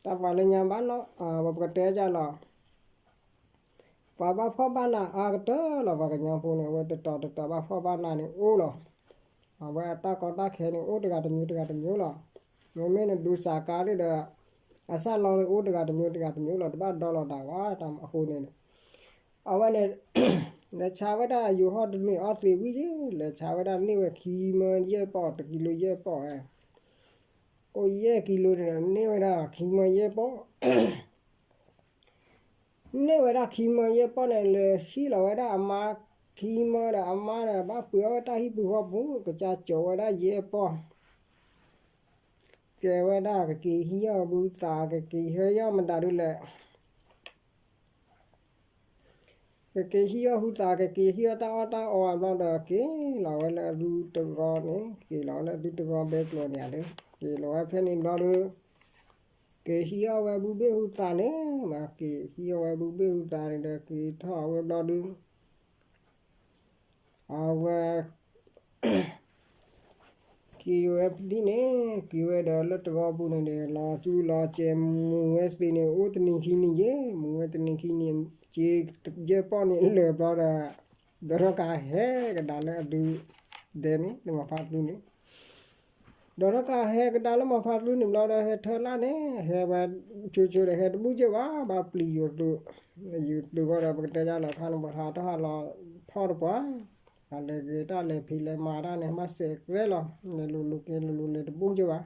တၢ်ပှၤလၢညါဘၣ်နီၤ ပကတဲယါလီၤ ပှၤဘၣ်ဖှီၣ်ဘၣ်နးအါကတၢၢ်လီၤ ပှၤကညီဖိန့ၣ် အဝဲတတီၤတတီၤဘၣ်ဖှီၣ်ဘၣ်နးန့ၣ်အိၣ်လီၤ အဝဲအတၢ်ကီတၢ်ခဲန့ၣ် အိၣ်တဂၤတမျိုးတဂၤတမျိုးလီၤ မ့မ့ၢ်နဒူစးကါဒ်ဒီး အစၢ်လီၤန့ၣ်အိၣ်တဂၤတမျိုးတဂၤတမျိုးလီၤ တဘၣ်ဒီလီၤဒၣ်ဝဲ တၢ်အဃိန့ၣ် အဝဲန့ၣ် လဲၤဆါဝဲဒၣ်ယိၤဟီၣ်တဒုန့ၣ်အီၣ်သ့ဝံၤယဲ လဲၤဆါဝဲဒၣ်န့ၢ်ဝဲခံမၢယဲၢ်ပီၢ် တကံလိယဲၢ်ပီၢ်ဝဲ အိၣ်ယဲၢ်ကံလိန့ၣ်ဒီး န့ၢ်ဝဲဒၣ်ခံမၢယဲၢ်ပီၢ် န့ၢ်ဝဲဒၣ်ခံမၢယဲၢ်ပီၢ်န့ၣ် လဲၤဟံးလီၤဝဲဒၣ်အမါခံမၢဒီး အမါဒီး ဘၣ်ပှ့ၤအီၣ်ဝဲတၢ်ဟံၣ်ပူၤဃီပူၤ ကစၢ်ကၠီၤဝဲဒၣ်ယဲၢ်ပီၢ် ကဲဝဲဒၣ် ကက့ၤဟံးအီၣ်ဘုသး ကက့ၤဟံးအီၣ်မတၤဒုလဲၣ် ကက့ၤဟံးအီၣ်ဟုသး ကက့ၤဟံးအီၣ်တၢ်အီၣ်တၢ်အီအဘျီဒီး က့ၤလီၤဝဲလၢအဒူတဂီၤန့ၣ် က့ၤလီၤဝဲလၢအဒူတဂီၤဘဲကျိၤန့ၣ်ဧါဒီး က့ၤလီၤဝဲဖဲန့ၣ်ဘျီဒီး က့ၤဟံးအီၣ်ဝဲဘုဘ့ၣ်ဟုသးန့ၣ် က့ၤဟံးအီၣ်ဝဲဘုဘ့ၣ်ဟုသးန့ၣ်ဒီး က့ၤထီၣ်ဝဲဘျီဒီး အဝဲ က့ၤဝဲဒ်န့ၣ် က့ၤဝဲဒီးလၢတဂီၤပူၤန့ၣ်ဒီး လီၤကၠူလီၤစဲး မူၤဝဲသ့ၣ်န့ၣ် အိၣ်တနံၤခံနံၤယဲၢ် မူၤဝဲတနံၤခံနံၤ က့ၤယဲၢ်ပီၢ်န့ၣ်လၢာ်ဘျီဒီး ဒီးထီၣ်ကဟဲကဒါလၢအဒုဒဲန့ၣ် လၢမီၤဖးသူန့ၣ် ဒီးထီၣ်ကဟဲကဒါလၢမီၤဖးသူန့ၣ်ဘျီဒီး ဟဲထၢလၢ်န့ၣ် ဟဲဝဲ ဆိဆိဒီး ဟဲတဘူၣ်ကၠ့ၢ်ဘၣ် ဘၣ်ပျံၤယိၤသုး ယိၤသုးဃီဒီး ပကတဲယါလီၤခါန့ၣ် ပှၤဟးထီၣ်ဟးလီၤဖီၣ်တပှၢ် ဟးလဲၤဂ့ၤတၢ်လဲၤဖံးလဲၤမၤတၢ်န့ၣ် မၤစဲးကရဲလီၤ လဲၤလိၤလိၤက့ၤလိၤလိၤ လဲၤတဘူၣ်ကၠ့ၢ်ဘၣ်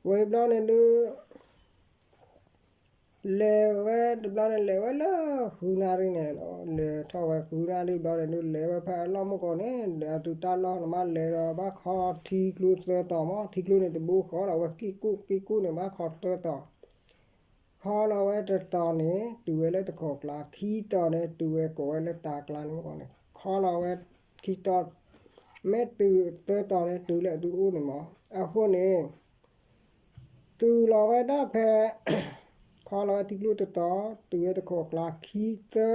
ဝံၤဘျီန့ၣ်ဒုး လဲၤဝဲတဘျီန့ၣ် လဲၤဝဲလၢဃုနၣ်ရံၣ်န့ၣ် လဲၤထီၣ်ဝဲဃုနၣ်ရံၣ်ဘျီန့ၣ်ဒုး လဲၤဝဲဖဲအလီၢ်မုၢ်ကီၢ်န့ၣ် ဒီးတုၤတၢ်လီၢ်န့ၣ် ဘၣ်လဲၤဒီးဘၣ်ခီထံကျိသၢတီၤမး ထံကျိန့ၣ်တဘိဃီဒီး အဝဲကံၢ်ကူၣ်ကံၢ်ကူၣ်န့ၣ် ဘၣ်ခီသၢတီၤ ခီလီၤဝဲတတီၤန့ၣ် တုၤဝဲလၢတခိးကျါ ခံတီၤန့ၣ် တုၤဝဲကိးဝဲလၢတၢ်ကျါန့ၣ်မးန့ၣ် ခီလီၤဝဲခံတီၤ မ့ၢ်တုၤသၢတီၤန့ၣ် တုၤလၢအဒုးအိၣ်န့ၣ်မး အဃိန့ၣ် တုၤလီၤဝဲဒၣ်ဖဲ ခီလီၤဝဲထံကျိတတီၤ တုၤဝဲတခိးကျါ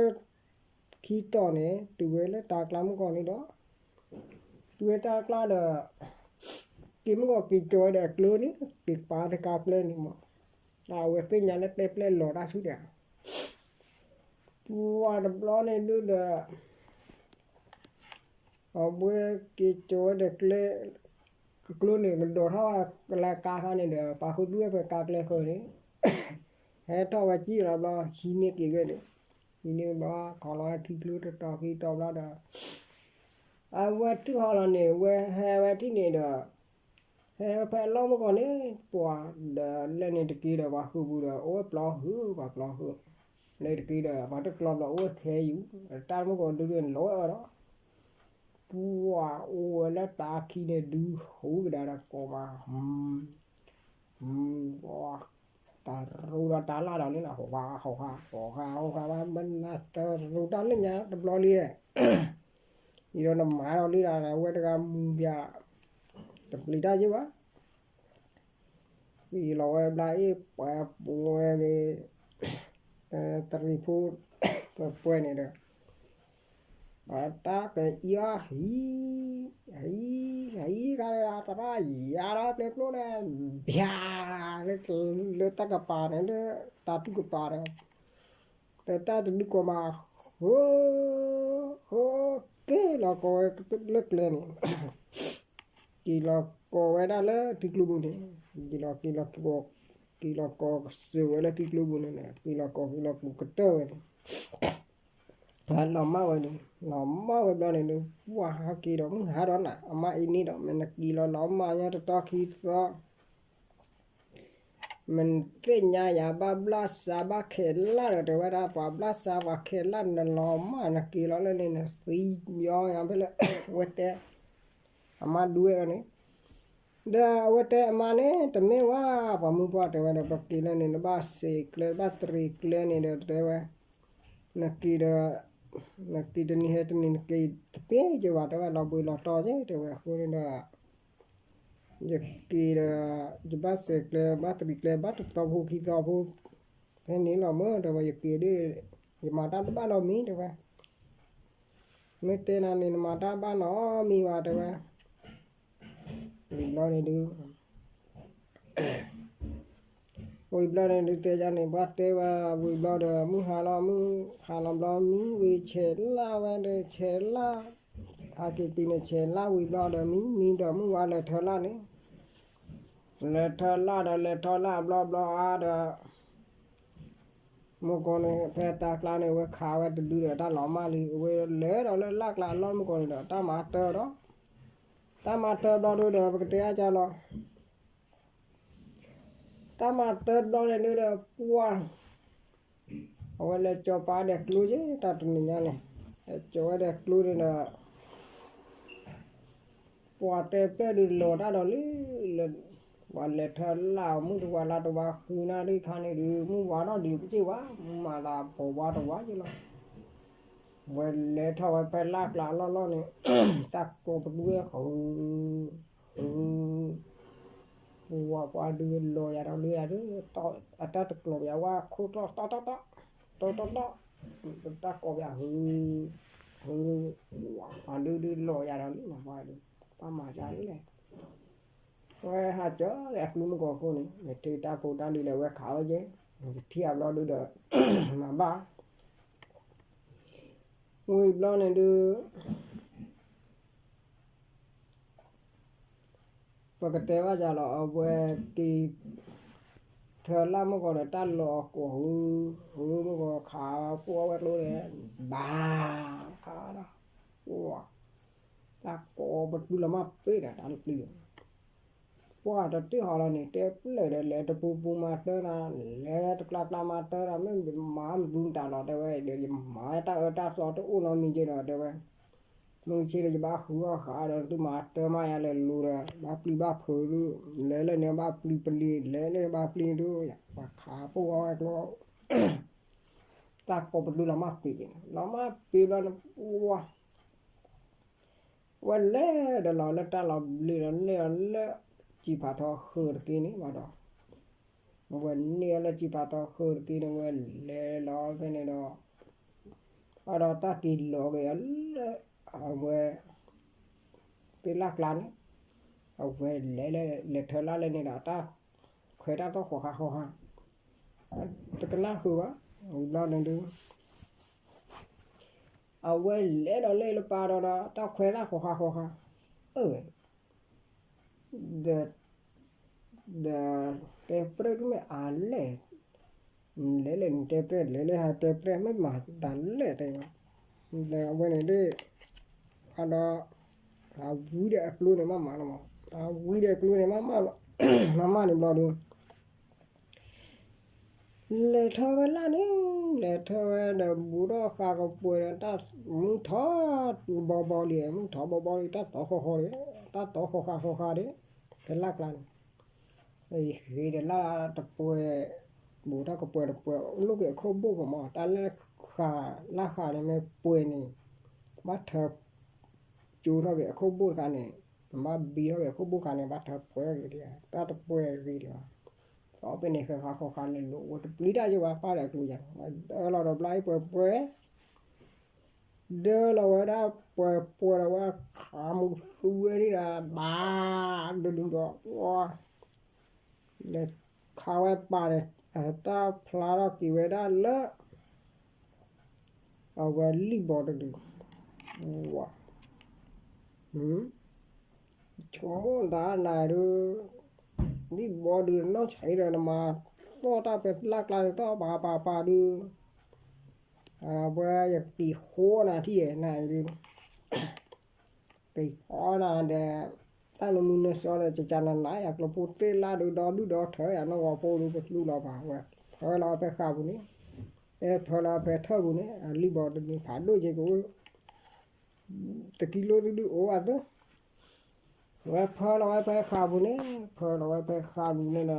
ခံတီၤန့ၣ် တုၤဝဲလၢတၢ်ကျါမုၢ်ကီၢ်န့ၣ်ဒီး တုၤဝဲတၢ်ကျါဒီး က့ၤမုၢ်ကီၢ်က့ၤကၠီၤဝဲဒီးအကျိန့ၣ် က့ၤပာ်တကးကျဲန့ၣ်မး အဝဲသ့ၣ်ညါလၢတဲပျဲၢ်လီၤတၢ်ဆူဒီး ပှၤတဘျီန့ၣ်ဒုးဒီး အဝဲက့ၤကၠီၤဝဲဒီးကျဲ ကကျိန့ၣ် ကဒိးထီၣ်ဝဲလၢကါခါန့ၣ်ဒီး ပှၤဃုဘုဝဲဖဲကါကျဲဃၢၤန့ၣ် ဟဲထီၣ်ဝဲစံၣ်လီၤဘျီ ဟံးန့ၢ်က့ၤဝဲန့ၣ်, ဟံးန့ၢ်ဘျီ ခီလီၤဝဲထံကျိတတီၤခံတီၤဘျီဒီး အဝဲထံၣ်ဟီလီၤန့ၣ် ဝဲဟဲဝဲထံၣ်န့ၣ်ဒီး ဟဲဝဲဖဲအလီၢ်မုၢ်ကီၢ်န့ၣ် ပှၤဒီးလဲၣ်န့ၣ်တက့ၢ်ဒီး ပှၤဃုာ်ပူၤဒီး အိၣ်ဝဲပျီဃုာ် ပှၤပျီဃုာ်, လၢတက့ၢ်ဒီး ပှၤတကျီဘျီအိၣ်ဝဲခဲယူၤ တၢ်မုၢ်ကီၢ်ဒုးဒုးလီၤဝဲအီၤဒီး ပှၤအိၣ်ဝဲလၢတၢ်ခံန့ၣ်ဒုး ဟူကဒါဒီးကိးမး တၢ်ရူဒီးတၢ်လၢ်ဒီးလံနီၤ ဟိၣ်ဃာ်ဟိၣ်ဃာ် ဟိၣ်ဃာ်ဟိၣ်ဃာ်ဘၣ် မ့ၢ်နတရူးတၢ်လၢညါတဘျီလံ, အံၤဒီးနမၤဒီးလံဒီး အဝဲတဂၤမူၤပၠး တပျံၤတၢ်ယ့ၢ်ဘၣ်, ပှၤလီၤဝဲဘျါအ့ၣ်ပှဲၤပူၤဝဲန့ၣ် တရံးဖိ ပှဲၤပှဲၤန့ၣ်ဒီး တၢ်ကအံၤအီၤ ဟံး ဟံး ဟံးခါဒီး တရၣ်ယၤဒီးပျဲၢ်ကျိန့ၣ် ဘၠၤ လၢတၢ်ကပၤန့ၣ် လၢတၢ်တူၢ်ကပၤဒီး ဒီးတၢ်တဒုကီၢ်မး ဃု ဃု က့ၤလီၤကိးဝဲလၢကျဲန့ၣ် က့ၤလီၤကိးဝဲဒၣ်လၢထံကျိပူၤန့ၣ်, က့ၤလီၤ က့ၤလီၤ က့ၤလီၤကိးကစၢၢ်ဝဲလၢထံကျိပူၤန့ၣ်, က့ၤလီၤကိး က့ၤလီၤကိးကတၢၢ်ဝဲန့ၣ်, လီၤမၢ်ဝဲန့ၣ်, လီၤမၢ်ဝဲဘျီန့ၣ်ဒီး ပှၤဟးက့ၤဒီး မုၢ်ဟါဒီးနၤ အမါအံၤန့ၣ်ဒီး မ့ၢ်နက့ၤလီၤလီၤမၢ်ညါတတီခံသီ မ့ၢ်နသ့ၣ်ညါယၤဘၣ်ဘျၣ်စးဘၣ်ခဲးလၢ်ဒီး တဲဝဲဒၣ် ပှၤဘျၣ်စးပှၤခဲးလၢ် နလီၤမၢ် နက့ၤလီၤလၢန့ၣ် နသံယီယၤဖဲလၢ အဝဲတဲ အမါဒုးဝဲအီၤန့ၣ်, ဒီးအဝဲတဲအမါန့ၣ် တမ့ၢ်ဝဲ ပှၤမုၣ်ပှၢ်တဲဝဲဒီး ပက့ၤလၢန့ၣ် နဘၣ်စဲးကျဲ ဘၣ်တရံးကျဲန့ၣ်ဒီး တဲဝဲ နက့ၤဒီး နက့ၤတနံၤဟဲတနံၤ နက့ၤတပ့ၤက့ၤဘၣ် တဲဝဲ လီၤဘှံးလီၤတီၤက့ၤ တဲဝဲ အဃိန့ၣ်ဒီး ယက့ၤဒီး ယဘၣ်စဲးကျဲ ဘၣ်တရံးကျဲ ဘၣ်တသီဖိခံသီဖိ ဖဲန့ၣ်လီၤမၢ် တဲဝဲ ယက့ၤဒီး ယမၤတၢ်တဘၣ်နီတမံၤ တဲဝဲ မ့ၢ်တဲနၤန့ၣ် နမၤတၢ်ဘၣ်နီတမံၤဘၣ် တဲဝဲ ဝံၤဘျီန့ၣ်ဒုး ဝံၤဘျီန့ၣ်ဒုးတဲယၤန့ၣ် ပှၤတဲဝဲ ဝံၤဘျီဒီး မုၢ်ဟါလီၤ မုၢ်ဟါလီၤဘျီ မံဝံၤဆဲးလၢ်ဝဲဒီး ဆဲးလၢ် ဟဲက့ၤတုၤန့ၣ် ဆဲးလၢ်ဝံၤဘျီဒီး မံ မံဒီးမုၢ်ဝါလဲၤထၢလၢ်န့ၣ် လဲၤထၢလၢ်ဒီး လဲၤထၢလၢ်ဘျီဘျီအါဒီး မုၢ်ကီၢ်န့ၣ် ဖဲတၢ်ကျါန့ၣ် အဝဲခးဝဲတဒုဒီး တၢ်လီၤမၢ်လံ အဝဲလဲၤဒီးလၢလၢ်ကျါအလီၢ်မုၢ်ကီၢ်န့ၣ်ဒီး တၢ်မၤတၢၢ်ဒီး တၢ်မၤတၢၢ်ဘျီဒုဒီး ပကတဲအါကၢ်လီၤ တၢ်မၤတၢၢ်ဘျီန့ၣ်ဒုဒီး ပှၤ အဝဲလဲၤကၠီၤပာ်ဒဲးကျိက့ၤ တၢ်တနံၤညါန့ၣ် ကၠီၤဝဲဒဲးကျိန့ၣ်ဒီး ပှၤတဲပျဲၢ်ဒုးလီၤတၢ်ဒီးလံ လၢ ပှၤလဲၤထၢလၢ်အီၤ မုၢ်တဝါလါတဝါဃုနၣ်ရံၣ်ခါန့ၣ်ဒုး မုၢ်ဝါထီၣ်ဒံးပစ့ၢ်ဝါ မုၢ်မၤသးပိာ်ဝါတဝါက့ၤလီၤ ဝဲလဲၤထီၣ်ဝဲဖဲလၢ်ကျါအလီၢ်လီၢ်န့ၣ် တၢ်ကိးပဒူဝဲဃု ဃု ပှၤပှၤဒုးလီၤယၤဒီးလံယၤဒုး အတၢ်တကျိၤပယၤဝါခိၣ်တီၢ်တီၢ်တီၢ်တီၢ် တီၢ်တီၢ်တီၢ် တၢ်ကိးပယၤဃု ဃု ပှၤဒုးဒုးလီၤယၤဒီးလံ ပှၤဒုး ပၢ်မၤယၤလံလဲၣ် ဝဲဟးကၢၤလၢအကျိမုၢ်ကီၢ်ခိၣ်န့ၣ် မ့ၢ်ထံၣ်တၢ်ဖိတၢ်လံၤလၢဝဲခးဝဲက့ၤ မ့ၢ်ကထံၣ်အဘျီဒုဒီး မၤဘၣ် ဝံၤဘျီန့ၣ်ဒု ပကတဲဘၣ်ယၤလီၤ အဝဲက့ၤ ထၢလၢ်မုၢ်ကီၢ်ဒီးတၢ်လီၤအကိာ်ဃု ဃုမုၢ်ကီၢ်ခးပှၤဝဲကျိန့ၣ် ဘၣ် ခးဒီး ပှၤ တၢ်ကိးပဒူလီၤမၢ်ပ့ၤဒီးတၢ်တပျံၤ ပှၤတတ့ၢ်ဟီလီၤန့ၣ် တဲပျဲၢ်ဒီး လဲၤတပူၤပူၤမၤတၢ်နၤ လဲၤတကျါကျါမၤတၢ်နၤ မ့ၢ်မၤမဒူနတၢ်လီၤ တဲဝဲ ဒီးယမၤတၢ်အၢတၢ်သီတအိၣ်နီတမံၤက့ၤဒီး တဲဝဲ မုၢ်ဆ့ဒီးယဘၣ်ဃုအီၣ်ဃာ်ဒီး သုမၤတၢ်မၤယၤလဲၤလိၤဒီး ဘၣ်ပျံၤဘၣ်ဖုးဒု လဲၤလၢန့ၣ်ဘၣ်ပျံၤပလံၤ လဲၤလၢဘၣ်ပျံၤဒု ပှၤခးပှၤဝဲကျိ တၢ်ကိးပဒူလီၤမၢ်ပ့ၤန့ၣ် လီၤမၢ်ပ့ၤဘျီန့ၣ် ပှၤ ဝဲလဲၤဒီးလီၤလၢတၢ်လီၤဘျ့ဒီး န့ၢ်အီၤလၢ စံာ်ဖးထီဃုာ်တက့ၢ်န့ၣ်ဘၣ်ဒီး ဝဲန့ၢ်အီၤလၢစံာ်ဖးထီဃုာ်တက့ၢ်န့ၣ် ဝဲလဲၤလီၤဖဲန့ၣ်ဒီး ဘၣ်ဒီးတၢ်က့ၤလီၤက့ၤအီၤလၢ အဝဲ သ့ၣ်လၢ်ကျါန့ၣ် အဝဲလဲၤလၢ လဲၤထၢလၢ်လၢန့ၣ်ဒီး တၢ်ခွဲးတၢ်သီၣ်ဃီဃါဃီဃါ တကနၣ်ဃုာ်ဘၣ် ဝံၤဘျီန့ၣ်ဒု အဝဲလဲၤဒီးလၢလၢပၢ်ဒီးဒီး တၢ်ခွဲးတၢ်ဃီဃါဃီဃါ အၢ ဒီး ဒီးတဲပြဲၢ်ဒုးမ့ၢ်အါလဲၣ်, လဲၤလဲၣ်နတဲပြဲၢ် လဲၤလဲၣ်ဟးတဲပြဲၢ် မ့ၢ်မၤတၢ်လဲၣ်တဲဘၣ်, ဒီးအဝဲန့ၣ်ဒ် အဒီး အဝံဒီးအကျိန့ၣ်မးမးလီၤမး, အဝံဒီးအကျိန့ၣ်မးမးလီၤ, မးမးန့ၣ်ဘျီဒုး လဲၤထၢဝဲလၢ်န့ၣ်, လဲၤထၢဝဲဒီးဘူးထီၣ်ဃာ်ကပှဲၤဒီးတၢ်မုၢ်ထီၣ်ဘီဘီလံ, မုၢ်ထီၣ်ဘီဘီလံ တၢ်တီဃီဃီဒီး, တၢ်တီဃီဃာ်ဃီဃာ်ဒီး ဖဲလၢ်ကျါန့ၣ်, ဃ့ဒီးလၢ်တပှဲၤ, ဘူးထီၣ်ကပှဲၤတပှဲၤ လိၣ်က့ၤအခိၣ်ဘိၣ်ကမး တၢ်လၢဃာ်လၢ်ဃာ်န့ၣ် မ့ၢ်ပှဲၤန့ၣ် ဘၣ်ထၢ ကၠိထီၣ်က့ၤအခိၣ်ဘိၣ်တခါန့ၣ်, ဘၣ်ဘံထီၣ်က့ၤအခိၣ်ဘိၣ်တခါန့ၣ် ဘၣ်ထၢပှဲၤဂ့ၤဒံး, တၢ်တပှဲၤဂ့ၤဒံးဘၣ်, ဒီးဖဲန့ၣ်ဃဲဃာ်ဃီဃာ်လဲၤလိာ်ဝဲတပျံၤတၢ်ယဲဘၣ် ပၢ်ဒီးအကျိယၤ, ဒၢလီၤဒီးဘျါအံၤပှဲၤပှဲၤ ဒၢလီၤဝဲဒၣ်ပှဲၤပှဲၤဒီးဝဲခးမူသူဝဲဒၣ် ဘၣ်ဒုးဒုးဒီး လဲၤခးဝဲပာ်န့ၣ် တၢ်ဖျါထီၣ်က့ၤဝဲဒၣ်လၢ အဝဲလံၣ်ဘီတဒု, ဝါ, ဆိကမိၣ်တၢ်နၤဒုး, လံၣ်ဘီဒုးနီၢ်ဆံးဒီးနမၤ သီၣ်တၢ်ဖဲလၢ်ကျါန့ၣ် သီၣ်ပာ်ပာ်ပာ်ဒုး, အဝဲယက့ၤဃိနၤထံၣ်နၤအံၤဒုး က့ၤဃိနၤဒီး တၢ်နမုၢ်နစီဒီး ကကနၤနၤ ယကျိဖိသ့ၣ်လၢ်ဒုး ဒီဒုၣ်ဒီထၢယၤနီၢ်ဂီၤဖိဒုး ပသူလီၤပာ်ဝဲ ဖၢလီၤဝဲဖဲဃာ်ပူၤန့ၣ်, အဲဖၢလီၤဝဲဖဲထၢၣ်ပူၤန့ၣ် အလံၣ်ဘီတဒုးဖးဒိၣ်က့ၤကအိၣ် တကံလိတဒုးအိၣ်ဘၣ်သ့, ဝဲဖၢလီၤဝဲဖဲဃာ်ပူၤန့ၣ်, ဖၢလီၤဝဲဖဲဃာ်ပူၤန့ၣ်ဒီး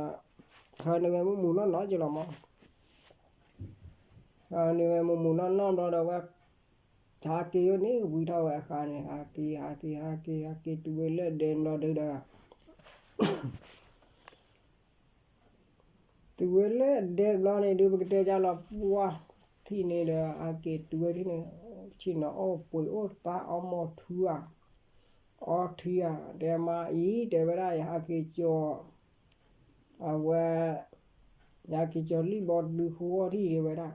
ဟၢနုာ်ဝဲမုၢ်မုၢ်နီၢ်နီၢ်က့ၤလီၤမး, ဟၢနုာ်ဝဲမုၢ်မုၢ်နီၢ်နီၢ်ဘျီဒီးဝဲ ဟးက့ၤဝဲန့ၣ် ဝံထီၣ်ဝဲအဃာ်န့ၣ် ဟးက့ၤ ဟးက့ၤ ဟးက့ၤ ဟးက့ၤတုၤဝဲလၢဒဲဘျီဒုးဒီး တုၤဝဲလၢဒဲဘျီန့ၣ်ဒုး ပကတဲကလီၤပှၢ်ထံၣ်န့ၣ်ဒီး ဟးက့ၤတုၤဝဲထံၣ်န့ၣ် ဆ့ၣ်နီၤအီၣ်ပှ့ၤအိၣ်သါအီမိာ်ထူဧါ, အီထံဧါ, တဲမါအံၤ တဲဝဲဒၣ် ယဟးက့ၤကၠီၤ အဝဲ ယဟးက့ၤကၠီၤလံၣ်ဘီဒုးဃိထံၣ်တဲဝဲဒၣ်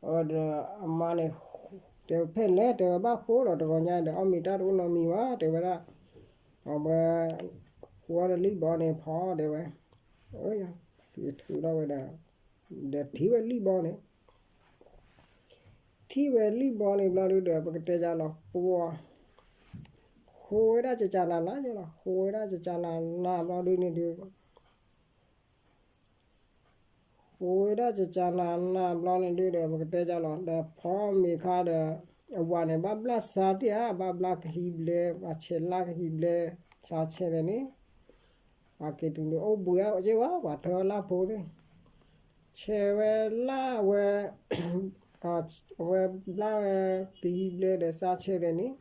အဒီးအမါန့ၣ် တဲဖဲလဲၣ် တဲဝဲဘၣ်ဃိလီၤ တဂီၤညါဒီး အီၣ်မ့ၤတၢ်တအိၣ်နီတမံၤဘၣ် တဲဝဲဒၣ်, အဝဲ ဃိဒီးလံၣ်ဘီန့ၣ်ဖီတဲဝဲ, ထုးထီၣ်ဝဲဒၣ် ဒီးထံၣ်ဝဲလံၣ်ဘီန့ၣ်, ထံၣ်ဝဲလံၣ်ဘီန့ၣ်ဘျီဒုးဒီး ပကတဲကလီၤပှၢ်, ဃိဝဲဒၣ်ကကနၤနၤလီၤ, ဃိဝဲဒၣ်ကကနၤနၤဘျီဒုးန့ၣ်ဒုး ဃိဝဲဒၣ်ကကနၤနၤဘျီန့ၣ်ဒုးဒီး ပကတဲကလီၤ ဒီးဖီမ့ၤခါဒီး အဝၤန့ၣ် ဘၣ်ဘျၣ်စါတ့ၢ်ဧါ ဘၣ်ဘျၣ်ကဟံးဘျဲ ဘၣ်ဆဲးလၢကဟံးဘျဲ စါဆဲးလဲၣ်န့ၣ်, ပှၤက့ၤတုၤန့ၣ် အိၣ်ဘှံးအါက့ဝဲ ပှၤထၢလၢ်ဖိန့ၣ်, ဆဲးဝဲလၢ်ဝဲ အဝဲဘျၣ်ဝဲ ကဟံးဘျဲဒီးစါဆဲးလဲၣ်န့ၣ်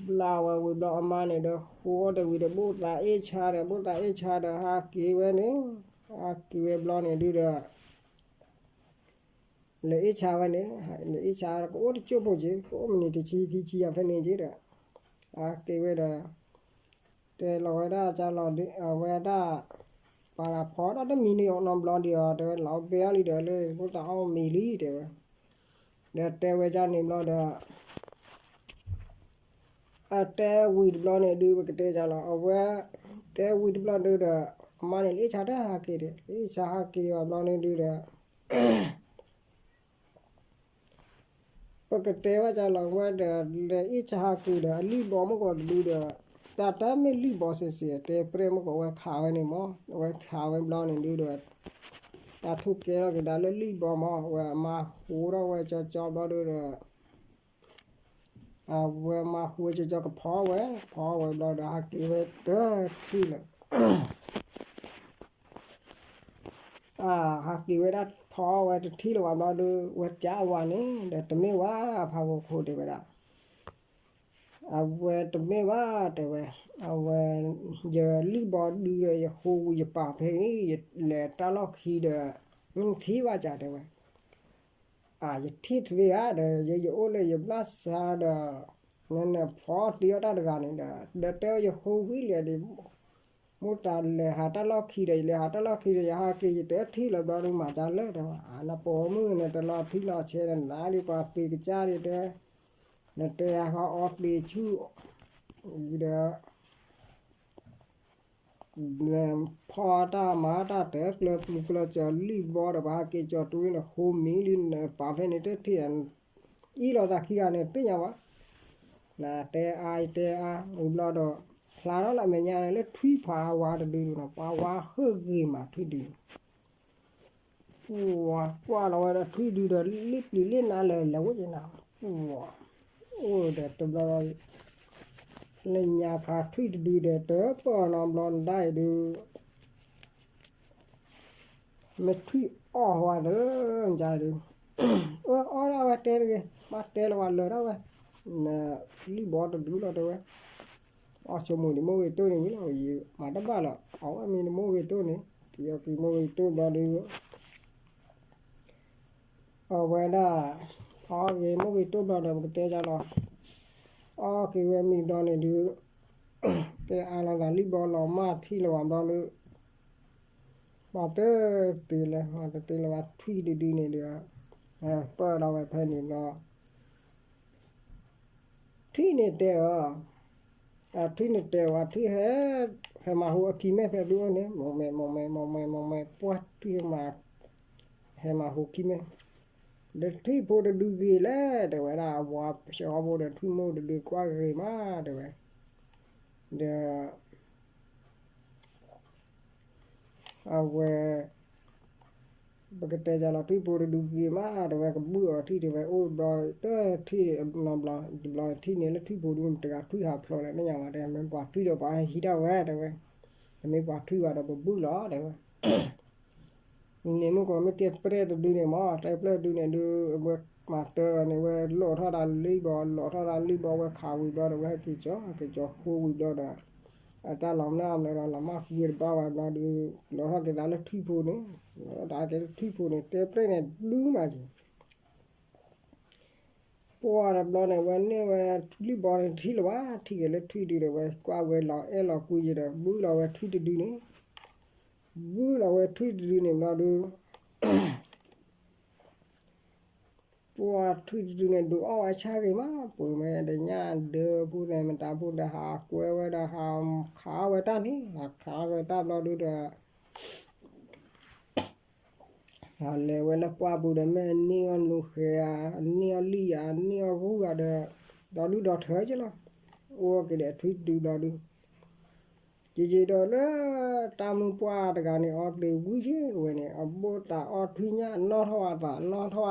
ဘျါဝဲဝံၤဘျီအမါန့ၣ်ဒီး ဃိအီၣ်တဝံၤဒီး ဘိၣ်သးအ့ၣ်ဆါဒီး ဘိၣ်သးအ့ၣ်ဆါဒီး ဟးက့ၤဝဲန့ၣ်, ဟးက့ၤဝဲဘျီန့ၣ်ဒုးဒီး လဲၤအ့ၣ်ဆါဝဲန့ၣ်, လဲၤအ့ၣ်ဆါကအိၣ်တကၠိၢ်ဖိက့ၤ ကအိၣ်မနုၤတဆံခံဆံယၤဖဲန့ၣ်က့ၤဒီး, ဟးက့ၤဝဲဒီး တဲလီၤဝဲဒၣ်ကလီၤဒ်အဝဲဒၣ် ပှၤဂၤဖီဒၣ်တမံၤန့ၣ်နီတဘျီဒံးအီၤ တဲဝဲ လီၤဘဲအီၤလံဒီး လၢဘိၣ်သးအီၣ်မ့ၤလံ တဲဝဲ, ဒီးတဲဝဲဒ်န့ၣ်ဘျီဒီး အတဲဝံၤတဘျီန့ၣ်ဒုး ပကတဲကလီၤ အဝဲ တဲဝံၤတဘျီဒုးဒီး အမါန့ၣ် လၢအ့ၣ်ဆါတၢ်ဟးက့ၤဒီး လၢအ့ၣ်ဆါဟးက့ၤဘၣ်ဘျီန့ၣ်ဒုးဒီး ပကတဲဘၣ်ကလီၤဝဲဒီး လဲၤအ့ၣ်ဆါဟးက့ၤဒီး အလံၣ်ဘီမုၢ်ကီၢ်တဒုဒီး တၢ်တမ့ၢ်လံၣ်ဘီစ့ၢ်စ့ၢ် တဲပြဲၢ်မုၢ်ကီၢ်ဝဲခးဝဲန့ၣ်မး အဝဲခးဝဲဘျီန့ၣ်ဒုးဒီး တၢ်ထူၣ်ကဲထီၣ်က့ၤဒၣ်လၢလံၣ်ဘီမး အဝဲအမါဃိထီၣ်ဝဲကၠီကၠီဘျီဒုးဒီး အဝဲမါဃိဝဲကၠီကၠီကဖီဝဲ ဖီဝဲဘျီဒီး ဟးက့ၤဝဲတထံၣ်လၢ ဟးက့ၤဝဲဒၣ်ဖီဝဲတထံၣ်လၢၤဘၣ်ဘျီဒုး ဝဲကးဝၤန့ၣ် ဒီးတမ့ၢ်ဝဲ ဖးဝဲခိၣ်တဲဝဲဒၣ် အဝဲတမ့ၢ်ဘၣ် တဲဝဲ အဝဲ ယလံၣ်ဘီဒုးဒီး ယဃိဝံၤယပာ်ဖဲအံၤ ယလဲၤတၢ်လီၢ်ခံဒီး နထံၣ်ဘၣ်ကး တဲဝဲ ယထံၣ်တသ့ဧါ ဒီးယအိၣ်လၢယဘျၣ်စါဒီး နနဖီတ့အီၣ်တၢ်တဂၤန့ၣ်ဒီး ဒီးတဲဝဲယဃိဝံၤလံဒီး မိၢ်တၢ်လဲၤဟးတၢ်လီၢ်ခံဒီး ယလဲၤဟးတၢ်လီၢ်ခံဒီး ယဟးက့ၤယတထံၣ်လၢၤဘျီဒုး မၤတၢ်လၢာ်တဲဝဲ နပိာ်မုၣ်န့ၣ် တလီၤထံလီၤဆဲးဒီး နၤဒ်ပှၤသ့ကစၢ်ဒ်တဲ နတဲယၤဃီအီသံးဆူၣ် ဒီး ဖီတၢ်မၤတၢ်တၢ်ကျၢၤပူၤကျၢၤစၢၤလံၣ်ဘီဒီး ပှၤဟဲက့ၤကၠီၤတူန့ၣ် ဟိမံၤလံနပာ်ဖဲန့ၣ်တထံၣ် အံၤလီၤသးခံဂၤန့ၣ် သ့ၣ်ညါဘၣ်. နတဲအါ ယတဲအါ ဝံၤဘျီဒီး ဖျါထီၣ်လၢအမဲာ်ညါန့ၣ် လၢထွံၣ်ဖးဝါတဒုဒုနီၤ ပှၤဝါဃုဂ့ၤမးထွံၣ်ဒု ပှၤကွၢ်လီၤဝဲဒီးထွံၣ်ဒုဒီး လ့ပျံၤလ့နါလဲၤလဲၤဝဲက့ၤနၤ ပှၤ အိၣ်ဒီးတဘျီ လၢညါခါထွံၣ်တဒုဒီး တပၢၢ်နီတဘျီနဒၣ်အံၤဒု မ့ၢ်ထွံၣ်အီၣ်ဝဲဒီး နကဒု အၢ အီၣ်ဒၣ်ဝဲတဲတဂ့ၤ ဘၣ်တဲလၢၤဝဲလၢာ်ဒၣ်ဝဲ နလံၣ်ဘီတဒုလီၤတဲဝဲ အီၣ်ဆိမိၣ်ဒံးမိၢ်ဂ့ၤတိၢ်န့ၣ်ဝံၤလီၤ ယမၤတဘၣ်လီၤ အီၣ်ဝဲမံၤနမိၢ်ဂ့ၤတိၢ်န့ၣ် ပယီၤက့ၤမိၢ်ဂ့ၤတိၢ်ဘျီဒု အဝဲဒၣ် အီၣ်က့ၤမိၢ်ဂ့ၤတိၢ်ဘျီဒီး ပကတဲဒ်လီၤ အီၣ်က့ၤဝဲမံၤဘျီန့ၣ်ဒု တဲအါလီၤသးလံၣ်ဘီလီၤမၢ်ထံၣ်လၢၤဝဲဘျီဒု မၤတသ့လၢၤ မၤတသ့လၢၤဝဲထွံၣ်တဒုန့ၣ်ဒု ပၢၢ်ဒီးဝဲဖဲန့ၣ်ဘျီ ထွံၣ်န့ၣ်တဲအီၤ ထွံၣ်န့ၣ်တဲဝဲ ထွံၣ်ဟဲ ဟဲမၤဟူအခံမဲာ်ဖဲဒုအိၣ်န့ၣ် မ့ၢ်မဲာ် မ့ၢ်မဲာ် မ့ၢ်မဲာ် မ့ၢ်မဲာ် ပှၢ်ထွံၣ်မၤ ဟဲမၤဟူခံမဲာ် ဒီးထွံၣ်ဖိတဒုဂ့ၤလဲၣ် တဲဝဲဒၣ် အဝၤဆှီဖိဒီးထွံၣ်မိၢ်တဒုကွၢ်ဂ့ၤမး တဲဝဲ ဒီး အဝဲ ပကတဲဒ်လီၤ ထွံၣ်ဖိတဒုဂ့ၤမး တဲဝဲ ကဘုၣ်အီၤထံၣ်တဲဝဲ အိၣ်ဘျီ တထံၣ်နီဘျီ တဘျီထံၣ်န့ၣ်လၢထွံၣ်ဖိဒု တဂၤထွံၣ်ဟးဖျိးလဲၣ် သ့ၣ်ညါဝဲတဲ မ့ၢ်ပှၤထွံၣ်ဒီးပှၤဟဲဟံးဒၣ်ဝဲ တဲဝဲ တမ့ၢ်ပှၤထွံၣ်ဘၣ်ဒီးပဘုၣ်လီၤ တဲဝဲ န့ၣ်မုၢ်ကီးမ့ၢ်တဲပျဲၢ်တဒုန့ၣ်မ့ၢ် တဲပျဲၢ်တဒုန့ၣ်ဒု အဝဲမၤတၢ်န့ၣ် ဝဲလိးထီၣ်တၢ်လံၣ်ဘီ လိးထီၣ်တၢ်လံၣ်ဘီ ဝဲခးဝံၤဘျီဒီး ဝဲဟဲက့ၤကၠီ က့ၤကၠီဃိဝံၤဘျီဒီး အတၢ်လီၤမၢ်မနုၤဒီး လီၤမၢ်ဃုဝဲတဘၣ်ဝဲဘျီဒု လိးထီၣ်က့ၤသးလၢထွံၣ်ဖိန့ၣ် လိးထီၣ်က့ၤလၢထွံၣ်ဖိန့ၣ် တဲပျဲၢ်န့ၣ် ဒုမးက့ၤ ပှၢ်တဘျီန့ၣ် ဝဲန့ၢ်ဝဲလံၣ်ဘီန့ၣ်ထံၣ်လၢၤဘၣ် ထံၣ်က့ၤလၢထွံၣ်ဒုဒီး ဝဲကွၢ်ဝဲလီၤအဲၣ်လီၤကွံယံၤဒီး ဘုၣ်လီၤဝဲထွံၣ်တဒုန့ၣ် ဘုၣ်လီၤဝဲထွံၣ်တဒုန့ၣ်ဘျီဒု ပှၢ်ထွံၣ်တဒုန့ၣ် ဒုးအီၣ်ဝဲဆၣ်ဂ့ၤမး ပှ့ၤမဲာ်ဒီးညၣ်ဒၢဖိန့ၣ် မတၤဖိဒီး ဟးကွဲဝဲဒီး ဟးခးဝဲတၢ်န့ၣ် ဟးခးဝဲတၢ်ဘျီဒုဒီး လဲၤဝဲလၢပှၢ်ပူၤဒီး မ့ၢ်န့ၢ်အီၣ်နူဃဲဧါ, န့ၢ်အီၣ်လံၣ်ဧါ, န့ၢ်အီၣ်ဂုၢ်ဧါဒီး ဒီဒုၣ်ဒီထၢက့လီၤ. အိၣ်က့ၤဒီးထွံၣ်တဒုဘျီဒု, ကက့ၤဒီးလၢ တၢ်မုၢ်ပှၢ်တဂၤန့ၣ် အီတ့ၢ်ဝံၤက့ၤဝဲန့ၣ် အဘိၣ်တၢ်အီၣ်ထွံၣ်ညၣ် နီၣ်ထီၣ်အသး နီၣ်ထီၣ်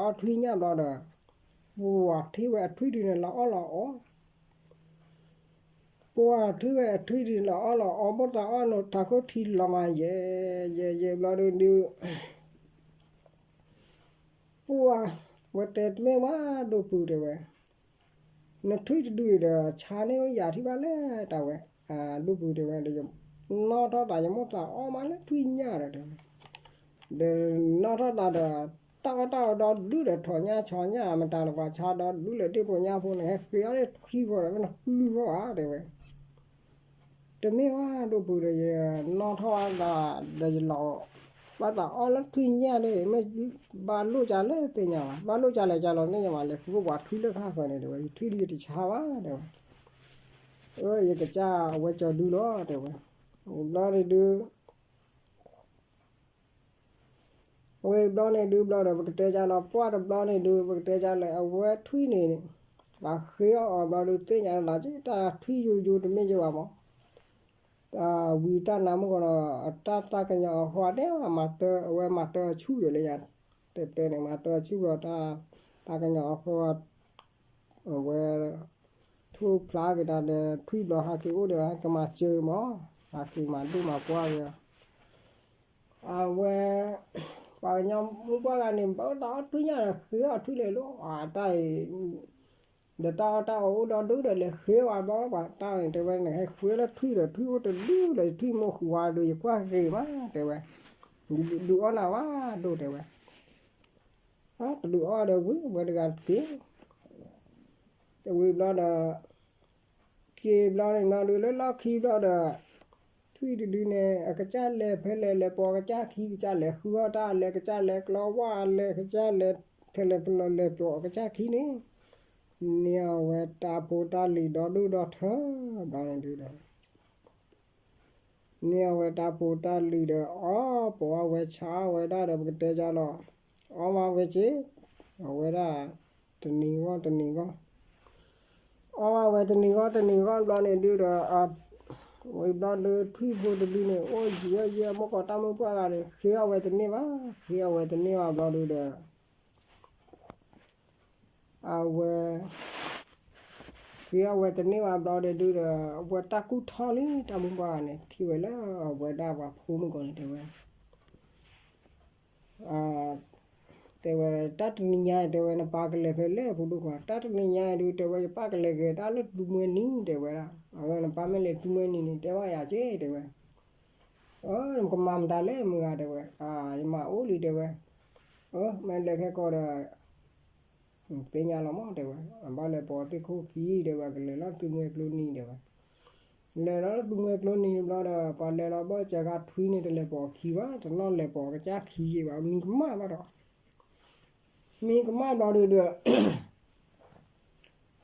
အသး ဘိၣ်တၢ်အီၣ်ထွံၣ်ညၣ်ဘျီဒီး ပှၢ်ထံၣ်ဝဲအထွံၣ်တဒုန့ၣ် လီၤအီၣ်လီၤအီ ပှၢ်ထံၣ်ဝဲအထွံၣ်တဒုလီၤအီၣ်လီၤအီ ဘိၣ်တၢ်အီၣ်နီၣ်ထးခိၣ်ထံလီၤမး ယဲယဲယဲဘျီဒုဒု ပှၢ် ဝဲတဲတမ့ၢ်ဝဲဒိၣ်ပုၢ်တဲဝဲ, နထွံၣ်တဒုအံၤဒီး ဆါန့ၢ်ဝဲယၤထံၣ်ဘၣ်လဲၣ်တၢ်ဝဲ, ဒိၣ်ပုၢ်တဲဝဲ, နီၣ်ထီၣ်သးယမိၣ်သးအီၣ်မးလၢထွံၣ်ညၣ်ဒီးတဲဝဲ, ဒီးနီၣ်ထီၣ်သးဒီး တၢ်အီၣ်တၢ်အီဒီဒုဒီး ထိးညၣ်ဆီညၣ် မတၤလၢပှၤဆါဒီဒုလၢဒ့ၣ်ဖိညၣ်ဖိန့ၣ် ဟဲဃ့အီၣ်လၢထွံၣ်ဖိဒီး ဝဲနဃုဃီဧါတဲဝဲ တမ့ၢ်ဝဲဒိၣ်ပုၢ်ဒီး ယနီၣ်ထီၣ်အသးဒီးယလီၤ ဘၣ်သးအီၣ်လၢထွံၣ်ညၣ်ဒီး မ့ၢ်ဘၣ်လိၣ်ကလဲၣ်သ့ၣ်ညါဘၣ်, ဘၣ်လိၣ်ကလဲၣ်ကလီၤသ့ၣ်ညါဘၣ် လဲၤဃုပှၤထွံၣ်လၢခါဃၢၤန့ၣ်တဲဝဲ, ယထွံၣ်ဒုယတဆါဘၣ်တဲဝဲ, အၢ ယကစၢ်အဝဲကၠီၤဒုလီၤတဲဝဲ, ဘျီန့ၣ်ဒု ဝဲဘျီန့ၣ်ဒုဘျီဒီး ပကတဲကလီၤ ပှၢ်တဘျီန့ၣ်ဒု ပကတဲကလၢအဝဲထွံၣ်န့ၣ် ဘၣ်ဃ့အီၣ်အီၤဘျီဒု သ့ၣ်ညါလၢ်လၢ်က့ တၢ်ထွံၣ်ယိယိတမ့ၢ်ယိဘၣ်မး, တၢ်ဝံတၢ်နါမုၢ်ကီးဒီး တၢ်သးကညီၤအဃိတဲ မၤတၢ် အဝဲမၤတၢ်အဆူၣ်ယိာ်လၢယၤ, တဲတဲန့ၣ် မၤတၢ်အဆူၣ်ဘျီ တၢ်သးကညီၤအဃိ အဝဲ ထူၣ်ဖျါက့ၤတၢ်ဒီး ထွံၣ်ဘျီဟဲက့ၤအိၣ်ဒီး ဟဲက့ၤမၤစၢၤမး, ဟဲက့ၤမၤဒိၣ်မၤပှၢ်က့ၤ အဝဲ ပှၤကညီမုၢ်ပှၢ်ဂၤန့ၣ် ဘၣ်တၢ်အီၣ်ထွံၣ်ညၣ်ဒီး ဃ့အီၣ်ထွံၣ်လဲၤလိၤ အတၢ်အံၤ ဒီးတၢ်အီၣ်တၢ်အီအိၣ်ဒီဒုဒီး လဲၤဃ့အီၣ်ဘျီ ပှၤတၢ်န့ၣ်တဲဝဲန့ၣ် ဟဲဃ့လၢထွံၣ်ဒီး ထွံၣ်အိၣ်တဒုလၢ ထွံၣ်မိၢ်ဃုာ်ဝါဒီး ယကွၢ်ဂ့ၤမးတဲဝဲ, ဒုးအီၣ်နၤဝဲဒိၣ်တဲဝဲ, တဒုးအီၣ်ဒီးဝံၤ ဝဲတဂၤတက့ၢ် တဝံၤဘျီဒီး က့ၤဘျီန့ၣ်ဘျီဒုး လၢလီၢ်ခံဘျီဒီး ထွံၣ်တဒုန့ၣ် အကစၢ်လဲၤဖဲလဲၣ် လဲၤပိာ်ကစၢ်ခံ ကစၢ်လဲၤဃုအီၣ်တၢ် လဲၤကစၢ်လဲၤကျီဝါ လဲၤကစၢ်လဲၤ ထဲလဲၣ်ပလီၢ်လဲၤပိာ်ကစၢ်ခံန့ၣ် န့ၢ်အီၣ်ဝဲတၢ်ဖိတၢ်လံၤဒီဒူၣ်ဒီထၢ ဘျီန့ၣ်ဒုဒီး န့ၢ်အီၣ်ဝဲတၢ်ဖိတၢ်လံၤဒီး အီၣ်ပိာ်အီၣ်ဝဲဆါအီၣ်ဝဲဒၣ်ဒီး ပကတဲဒ်လီၤ, အီၣ်ဘၣ်ဝဲက့ၤ, အဝဲဒၣ် တနံၤဂီၢ်တနံၤဂီၢ်, အီၣ်ဘၣ်ဝဲတနံၤဂီၢ်တနံၤဂီၢ်ဘျီန့ၣ်ဒုဒီး ဝံၤဘျီဒု ထွံၣ်ဖိတဒုန့ၣ် အိၣ်ယံာ်အီၣ်ယံာ် မ့ၢ်ကီးတၢ်မုၢ်ပှၢ်ဂၤန့ၣ် ဃ့အီၣ်ဝဲတန့ၢ်ဘၣ်, ဃ့အီၣ်ဝဲတန့ၢ်ဘၣ်ဘျီဒုဒီး အဝဲ ဃ့အီၣ်ဝဲတန့ၢ်ဘၣ်ဘျီဒုဒီး အဝဲတၢ်ကူၣ်ထီၣ်လံ တၢ်မုၢ်ပှၢ်ဂၤန့ၣ် ထံၣ်ဝဲလၢအဝဲဒၣ်ပှၤဖိမုၣ်ကီးန့ၣ် တဲဝဲ တဲဝဲ တၢ်တနံၤညါအံၤ တဲဝဲ နပၢ်ကလဲၤဖဲလဲၣ် ဖိဒိၣ်ခွါ, တၢ်တနံၤညါအံၤဒု တဲဝဲ ယပၢ်ကလဲၤဂဲၤတၢ်လၢသူမွဲနံၤ တဲဝဲဒၣ်, အဝဲနပၢ်မ့ၢ်လဲၤသူမွဲနံၤန့ၣ် တဲဘၣ်ယၤက့ၤ တဲဝဲ, အၢ နကမၤမတၤလဲၣ်မုၢ်ဂၤ တဲဝဲ, ယမၤအိၣ်လံ တဲဝဲ, အၢ မ့ၢ်လဲၤခဲကီးဒီး သ့ၣ်ညါလီၤမး တဲဝဲ, အဘၣ်လဲၤပိာ်သ့ၣ်ခိၣ်ခံ တဲဝဲ, ကလဲၤလီၤသူမွဲကျိနံၤ တဲဝဲ, လဲၤလီၤလၢသူမွဲကျိနံၤဘျီဒီး ပှၤလဲၤလီၤဘၣ်စှၤဂၤထွံန့ၣ် တလဲၤပိာ်ခံဘၣ်, တနီၣ်လဲၤပိာ်ကစၢ်ခံယံၤဘၣ် မံကမၣ်ဘၣ်ဒီး, မံကမၣ်ဘျီဒုဒီး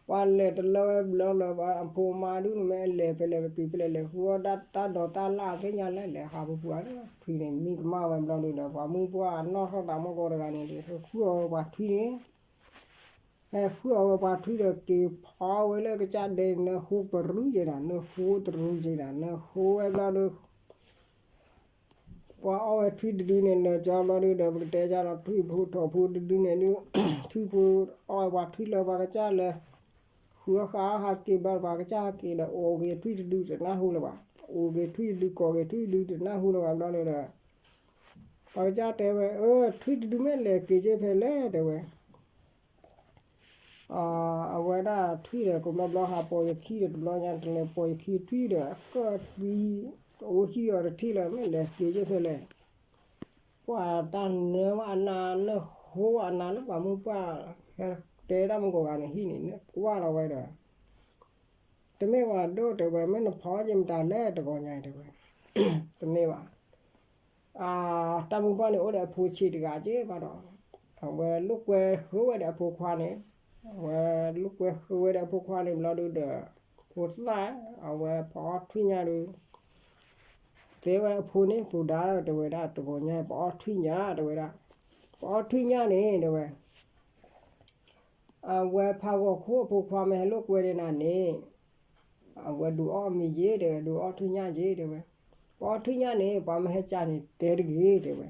ပှၤလဲၤတလၢဝဲဘျီလၢၤဘၣ် အဖိမါဒုန့ၣ် မ့ၢ်လဲၤဖဲလဲၣ် ပက့ၤဖဲလဲၣ် လဲၤဃုအီၣ်ဒၣ်တၢ်ဒိးတၢ်လၣ်သ့ၣ်ညါလဲၣ် လဲၤဟးပူၤပူၤ ထွံန့ၣ် မံကမၣ်ဝဲဘျီဒုဒီး ပှၤမုၢ်ပှၢ်အနီၣ်ထီၣ်သးမုၢ်ကီးတဂၤန့ၣ် လဲၤဃုအီၣ်ဝဲပှၤထွံန့ၣ် လဲၤဃုအီၣ်ဝဲပှၤထွံဒီး က့ၤဖီဝဲလၢကစၢ်ဒဲန့ၣ် နၢဃိတရူးက့ၤဒၣ် နၢဃိတရူးက့ၤဒၣ် နၢဃိဝဲဘျီဒု ပှၤအီၣ်ဝဲထွံတဒုန့ၣ် နၢကၠီဘျီဒုဒီး ပကတဲကၢ်လီၤ ထွံၣ်ဖိထိးဖိတဒုန့ၣ်ဒု ထွံၣ်ဖိအီၣ်ဝဲပှၤထွံလၢပှၤကစၢ်လဲၤ ဃုအီၣ်ဃုအီၣ်ဟးက့ၤဘျီ ပှၤကစၢ်ဟးက့ၤဒီး အိၣ်က့ၤထွံၣ်တဒုတနၢ်ဟူလၢၤဘၣ်, အိၣ်က့ၤထွံၣ်တဒု ကိးက့ၤထွံၣ်တဒုတနၢ်ဟူလၢၤဘၣ်ဘျီဒုဒီး ပှၤကစၢ်တဲဝဲ အၢ ထွံၣ်တဒုမ့ၢ်လဲၤက့ၤက့ၤဖဲလဲၣ် တဲဝဲ အဝဲဒၣ်ထွံၣ်ဒီး ကိးဘျီဘျီဟးပိာ်ယခံဒီး တဘျီညါတလဲၤပိာ်ယခံထွံၣ်ဒီး အကၢၣ်သံ အိၣ်ဟံၣ်အီၤတထံၣ်လၢၤ မ့ၢ်လဲၤက့ၤက့ၤဖဲလဲၣ်, ပှၤတၢ်နၢဘၣ်အနၢ် နၢဃိဘၣ်အနၢ်လၢပှၤမုၢ်ပှၢ် ဟဲတဲတၢ်မုၢ်ကီးဂၤန့ၣ် ဟံၣ်န့ၣ် ကွၢ်လီၤဝဲဒီး တမ့ၢ်ဝဲဒိၣ် တဲဝဲ မ့ၢ်နဖီက့ၤမတၤလဲၣ် တဂီၤညါအံၤ တဲဝဲ, တမ့ၢ်ဘၣ် တၢ်မုၢ်ပှၢ်န့ၣ် အိၣ်ဒီးအဖိဆံးတဂၤက့ၤဘၣ်ဒီး အဝဲလိာ်ကွဲဃုဝဲဒီးအဖိခွါန့ၣ်, အဝဲလိာ်ကွဲဃုဝဲဒီးအဖိခွါန့ၣ်ဘျီဒုဒီး ဖိသၣ် အဝဲပှၤအီၣ်ထွံၣ်ညၣ်ဒု တဲဝဲအဖိန့ၣ် ပူၤဒါ တဲဝဲဒၣ် တဂီၤညါ ပှၤအီၣ်ထွံၣ်ညၣ် တဲဝဲဒၣ်, ပှၤအီၣ်ထွံၣ်ညၣ်န့ၣ် တဲဝဲ အဝဲဖးဂီၤခိၣ်အဖိခွါမ့ၢ်ဟဲလိာ်ကွဲဒီးနၤန့ၣ်, အဝဲဒုးအီၣ်မ့ၤယ့ၤ တဲဝဲ ဒုးအီၣ်ထွံၣ်ညၣ်ယ့ၤ တဲဝဲ, ပှၤအီၣ်ထွံၣ်ညၣ်န့ၣ် ပှၤမ့ၢ်ဟဲကၢန့ၣ် တဲတဂ့ၤ တဲဝဲ,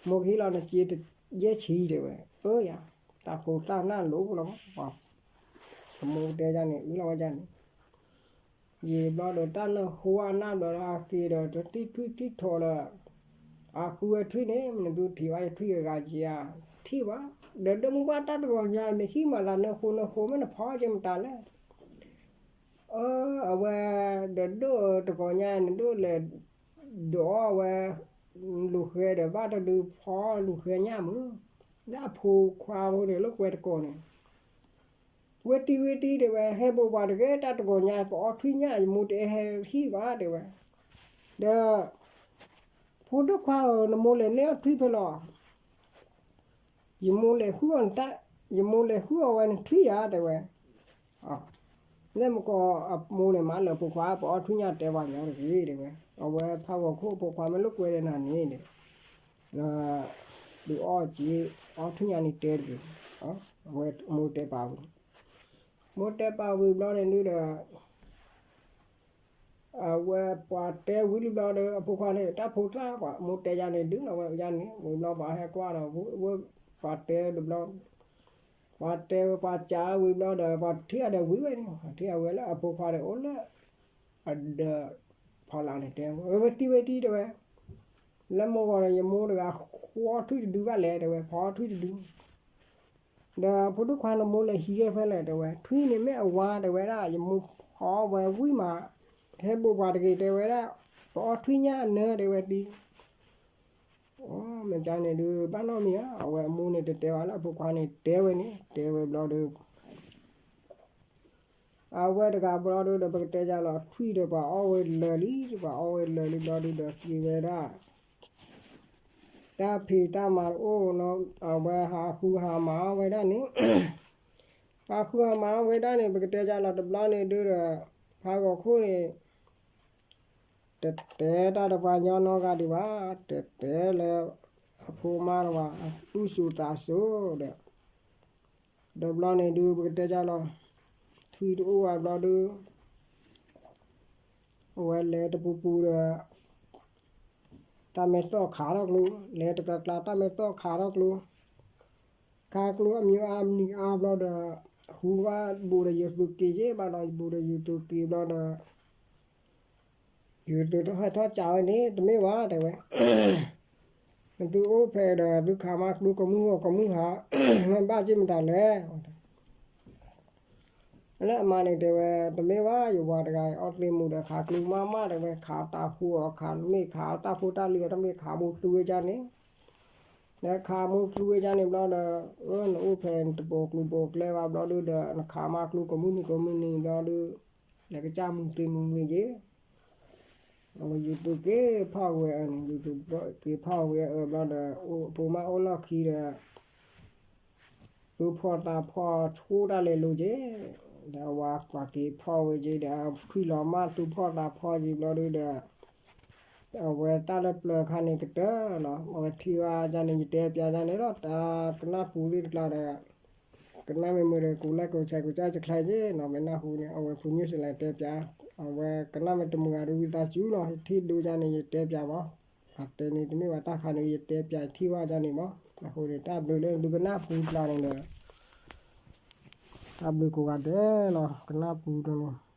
မိၢ်ကဟ့ၣ်လီၤနစ့ယဲၢ်ဆံ တဲဝဲ, အၢယၤ, တၢ်ဖိတၢ်နၢ်လိၤလီၤ, ပမိၢ်တဲယၤန့ၣ် အုလီၤဝဲယၤန့ၣ် ယံာ်ဘျီဒီး တၢ်နၢဃိအနၢ်ဘျီဒီး အက့ၤဒီး တထံၣ်ထွံၣ်ထံၣ်ထိးလၢ အဃုဝဲထွံၣ်န့ၣ် မနုၤဒုးထံၣ်ဘၣ်ယထွံၣ်အဂၤယံာ်ဧါ, ထံၣ်ဘၣ်, ဒီးဒိၣ်မုၢ်ဘၣ်တၢ်တဂီၤညါ နဟံၣ်မၤသးနၢဃိနၢဃိ မ့ၢ်နဖီက့ၤမတၤလဲၣ်, အၢ အဝဲ ဒီးဒိၣ်တဂီၤညါ နဒိၣ်လဲၤ ဒုးအီၣ်ဝဲ လူၤဃဲဒီး ဘၣ်တဒုးဖီလူၤဃဲညၣ်မုၢ်, လၢအဖိခွါဖိန့ၣ် လိာ်ကွဲတကိးန့ၣ် ဝဲတံၤဝဲတံၤ တဲဝဲ ဟဲဘိးပှၤတဂ့ၤ တၢ်တဂီၤညါ ပအီၣ်ထွံၣ်ညၣ် ယမိၢ်တအဲၣ်ဟဲဟံၣ်ဘၣ် တဲဝဲ, ဒီး ဖိဒိၣ်ခွါဧၢ နမိၢ်လဲၤန့ၢ်အီၣ်ထွံၣ်ဖဲလဲၣ်, ယမိၢ်လဲၤဃုအီၣ်နတၢ်, ယမိၢ်လဲၤဃုအီၣ်ဝဲနထွံၣ်ဧါ တဲဝဲ, လၢမကီးအမိၢ်န့ၣ် မၤလၢအဖိခွါ ပအီၣ်ထွံၣ်ညၣ်တဲပှၤညီတဂ့ၤ တဲဝဲ, အဝဲဖးဂီၤခိၣ်အဖိခွါ မ့ၢ်လိာ်ကွဲဒီးနၤန့ၣ် ဒီးအီၣ်က့ၤ အီၣ်ထွံၣ်ညၣ်န့ၣ်တဲတဂ့ၤ, အဝဲမိၢ်တဲပာ်ဝံၤ, မိၢ်တဲပာ်ဝံၤဘျီန့ၣ်ဒုဒီး အဝဲပှၤတဲဝံၤလံဘျီဒီး အဖိခွါန့ၣ် တၢ်ဖိသၣ်ပှၤ မိၢ်တဲယၤန့ၣ် ဒုးလီၤဝဲယၤန့ၣ် ဝံၤဘျီပှၤဟဲကွၢ်ဒီး ဝဲပှၤတဲတဘျီ, ပှၤတဲဝဲပှၤစံးဝံၤဘျီဒီး ပှၤထံၣ်အဒၢးဝံၤဝဲန့ၣ် ပှၤထံၣ်အဝဲလၢအဖိခွါန့ၣ် အိၣ်လၢ အဒၢးဖီလာ်န့ၣ် တဲဝဲ ဝဲတံၤဝဲတံၤ တဲဝဲ, လၢမိၢ်ဂီၤန့ၣ် ယမိၢ်တဂၤဃီထွံၣ်တဒုဘၣ်လဲၣ် တဲဝဲ ဖီထွံၣ်တဒု ဒီးဖိဒိၣ်ခွါနမိၢ်လဲၤဟံးက့ၤဖဲလဲၣ် တဲဝဲ, ထွံၣ်န့ၣ်မ့ၢ်အဝၤ တဲဝဲဒၣ် ယမိၢ်ဖီဝဲဝံၤမး, ဟဲဘိးပှၤတဂ့ၤ တဲဝဲဒၣ်, ပအီၣ်ထွံၣ်ညၣ်အနၢ တဲဝဲတံၤ, မ့ၢ်ကန့ၣ်ဒုး ဘၣ်နီတမံၤဧါ, အဝဲအမိၢ်န့ၣ်တတဲဝဲလၢအဖိခွါန့ၣ် တဲဝဲန့ၣ် တဲဝဲဘျီဒီး အဝဲတဂၤဘျီဒီး ပကတဲယၤလီၤ ထွံၣ်ဒီး ပှၤအီၣ်ဝဲလၢာ်လံ, ပှၤအီၣ်ဝဲလၢာ်လံဘျီဒီး က့ၤဝဲဒၣ် တၢ်ဖံးတၢ်မၤတအိၣ်နီၤ, အဝဲဟးဃုဟးမၤဝဲဒၣ်န့ၣ်, ပှၤဃုအမါဝဲဒၣ်န့ၣ် ပကတဲဒ်လီၤ တဘျီန့ၣ်ဒုးဒီး ဖးဂီၤခိၣ်န့ၣ် တတဲတၢ်ဒီးပှၤကညီနီတဂၤဒံးဘၣ်, တတဲလၢအဖိမါတဂၤ သူၣ်စူၤသးစူၤဒီး တဘျီန့ၣ်ဒုး ပကတဲဒ်လီၤ ထွံၣ်တအိၣ်ဝဲဘျီဒုး အဝဲလဲၤတပူၤပူၤဒီး တၢ်မဲာ်သီၣ်ခးထီၣ်ကျိ, လဲၤတကျါကျါ တၢ်မဲာ်သီၣ်ခးထီၣ်ကျိ, ခါကျိအမံၤအါမနံၤအါဘျီဒီး ဟူဘၣ်ဘူးဒီးယသုးက့ၤယ့ၢ်ဘၣ်ဒီး ဘူးဒီးယသုးက့ၤဘျီဒီး ယသုးထီၣ်ဟဲထီၣ်ကးဝဲန့ၣ် တမ့ၢ်ဘၣ်တဲဝဲ, နသုအိၣ်ဖဲဒီး သုခးမါကျိကိးမုၢ်ဂီၤကိးမုၢ်ဟါ, မ့ၢ်ဘၣ်က့ၤမတၤလဲၣ် လၢအမါန့ၣ်တဲဝဲ, တမ့ၢ်ဘၣ် ယဝၤတဂၤအံၤ အီၣ်သ့ၣ်မူဒီးခးကျိမးမးတဲဝဲ, ခးတၢ်ဟူအီၤခး မ့ၢ်ခးတၢ်ဖိတၢ်လံၤအီၤ တမ့ၢ်ခးမူကျိဝဲဒၣ်န့ၣ်, ဒီးခးမူကျိဝဲဒၣ်န့ၣ်ဘျီဒီး အၢ နအိၣ်ဖဲနတပိာ်ကျိပိာ်ကျဲဘၣ်ဘျီဒုးဒီး နခးမါကျိကိးမုၢ်နံၤကိးမုၢ်နံၤဘျီဒုး လဲၤကစၢ်မူကျ့မူကျ့က့ၤ အဝဲယသုးက့ၤဖီၣ်ဝဲအၢန့ၣ် ယသုးက့ၤဖီၣ်ဝဲအၢဘျီဒီး ဖိမါအိၣ်လီၢ်ခံဒီး သူၣ်ဖှီၣ်သးဖှီၣ်ဆိတၢ်လဲၤလိၤက့ၤ, ဒီးအဝၤပှၤက့ၤဖီၣ်ဝဲက့ၤဒီး ထွံၣ်လီၤမၢ်သူၣ်ဖှီၣ်သးဖှီၣ်က့ၤဘျီဒုးဒီး အဝဲတၢ်လၢပျၢၤခါန့ၣ်ကတၢၢ်လီၤ. အဝဲထံၣ်ဘၣ်ဒ်န့ၣ် ယတဲပၠးဒ်န့ၣ်လီၤ. တၢ်ကနၣ်ပူၤသ့ၣ်တကျါဒီး ကနၣ်မ့ၢ်မုာ်ဒီး ကိးlikeကိးshareကိးsubscribeန့ၣ် မ့ၢ်နၢ်ဟူန့ၣ် အဝဲဖိညိၣ်စလဲၤတဲပၠး, အဝဲကနၣ်မ့ၢ်တမုာ်ဂၤဒီး ဝံသးစူၤလီၤ. ယထံၣ်ဒိဒ်န့ၣ် ယတဲပၠးမး, အတဲန့ၣ်တမ့ၢ်ဘၣ်တၢ်ခါန့ၣ် ယတဲပၠးထံၣ်ဘၣ်ဒ်န့ၣ်မး. အဃိန့ၣ် တၢ်ဘျုးလၢဒုးကနၣ်ပူၤတကျါန့ၣ်ဒီး တၢ်ဘျုးကိးဂၤဒဲးလီၤ. ကနၣ်ပူၤတကျါန့ၣ်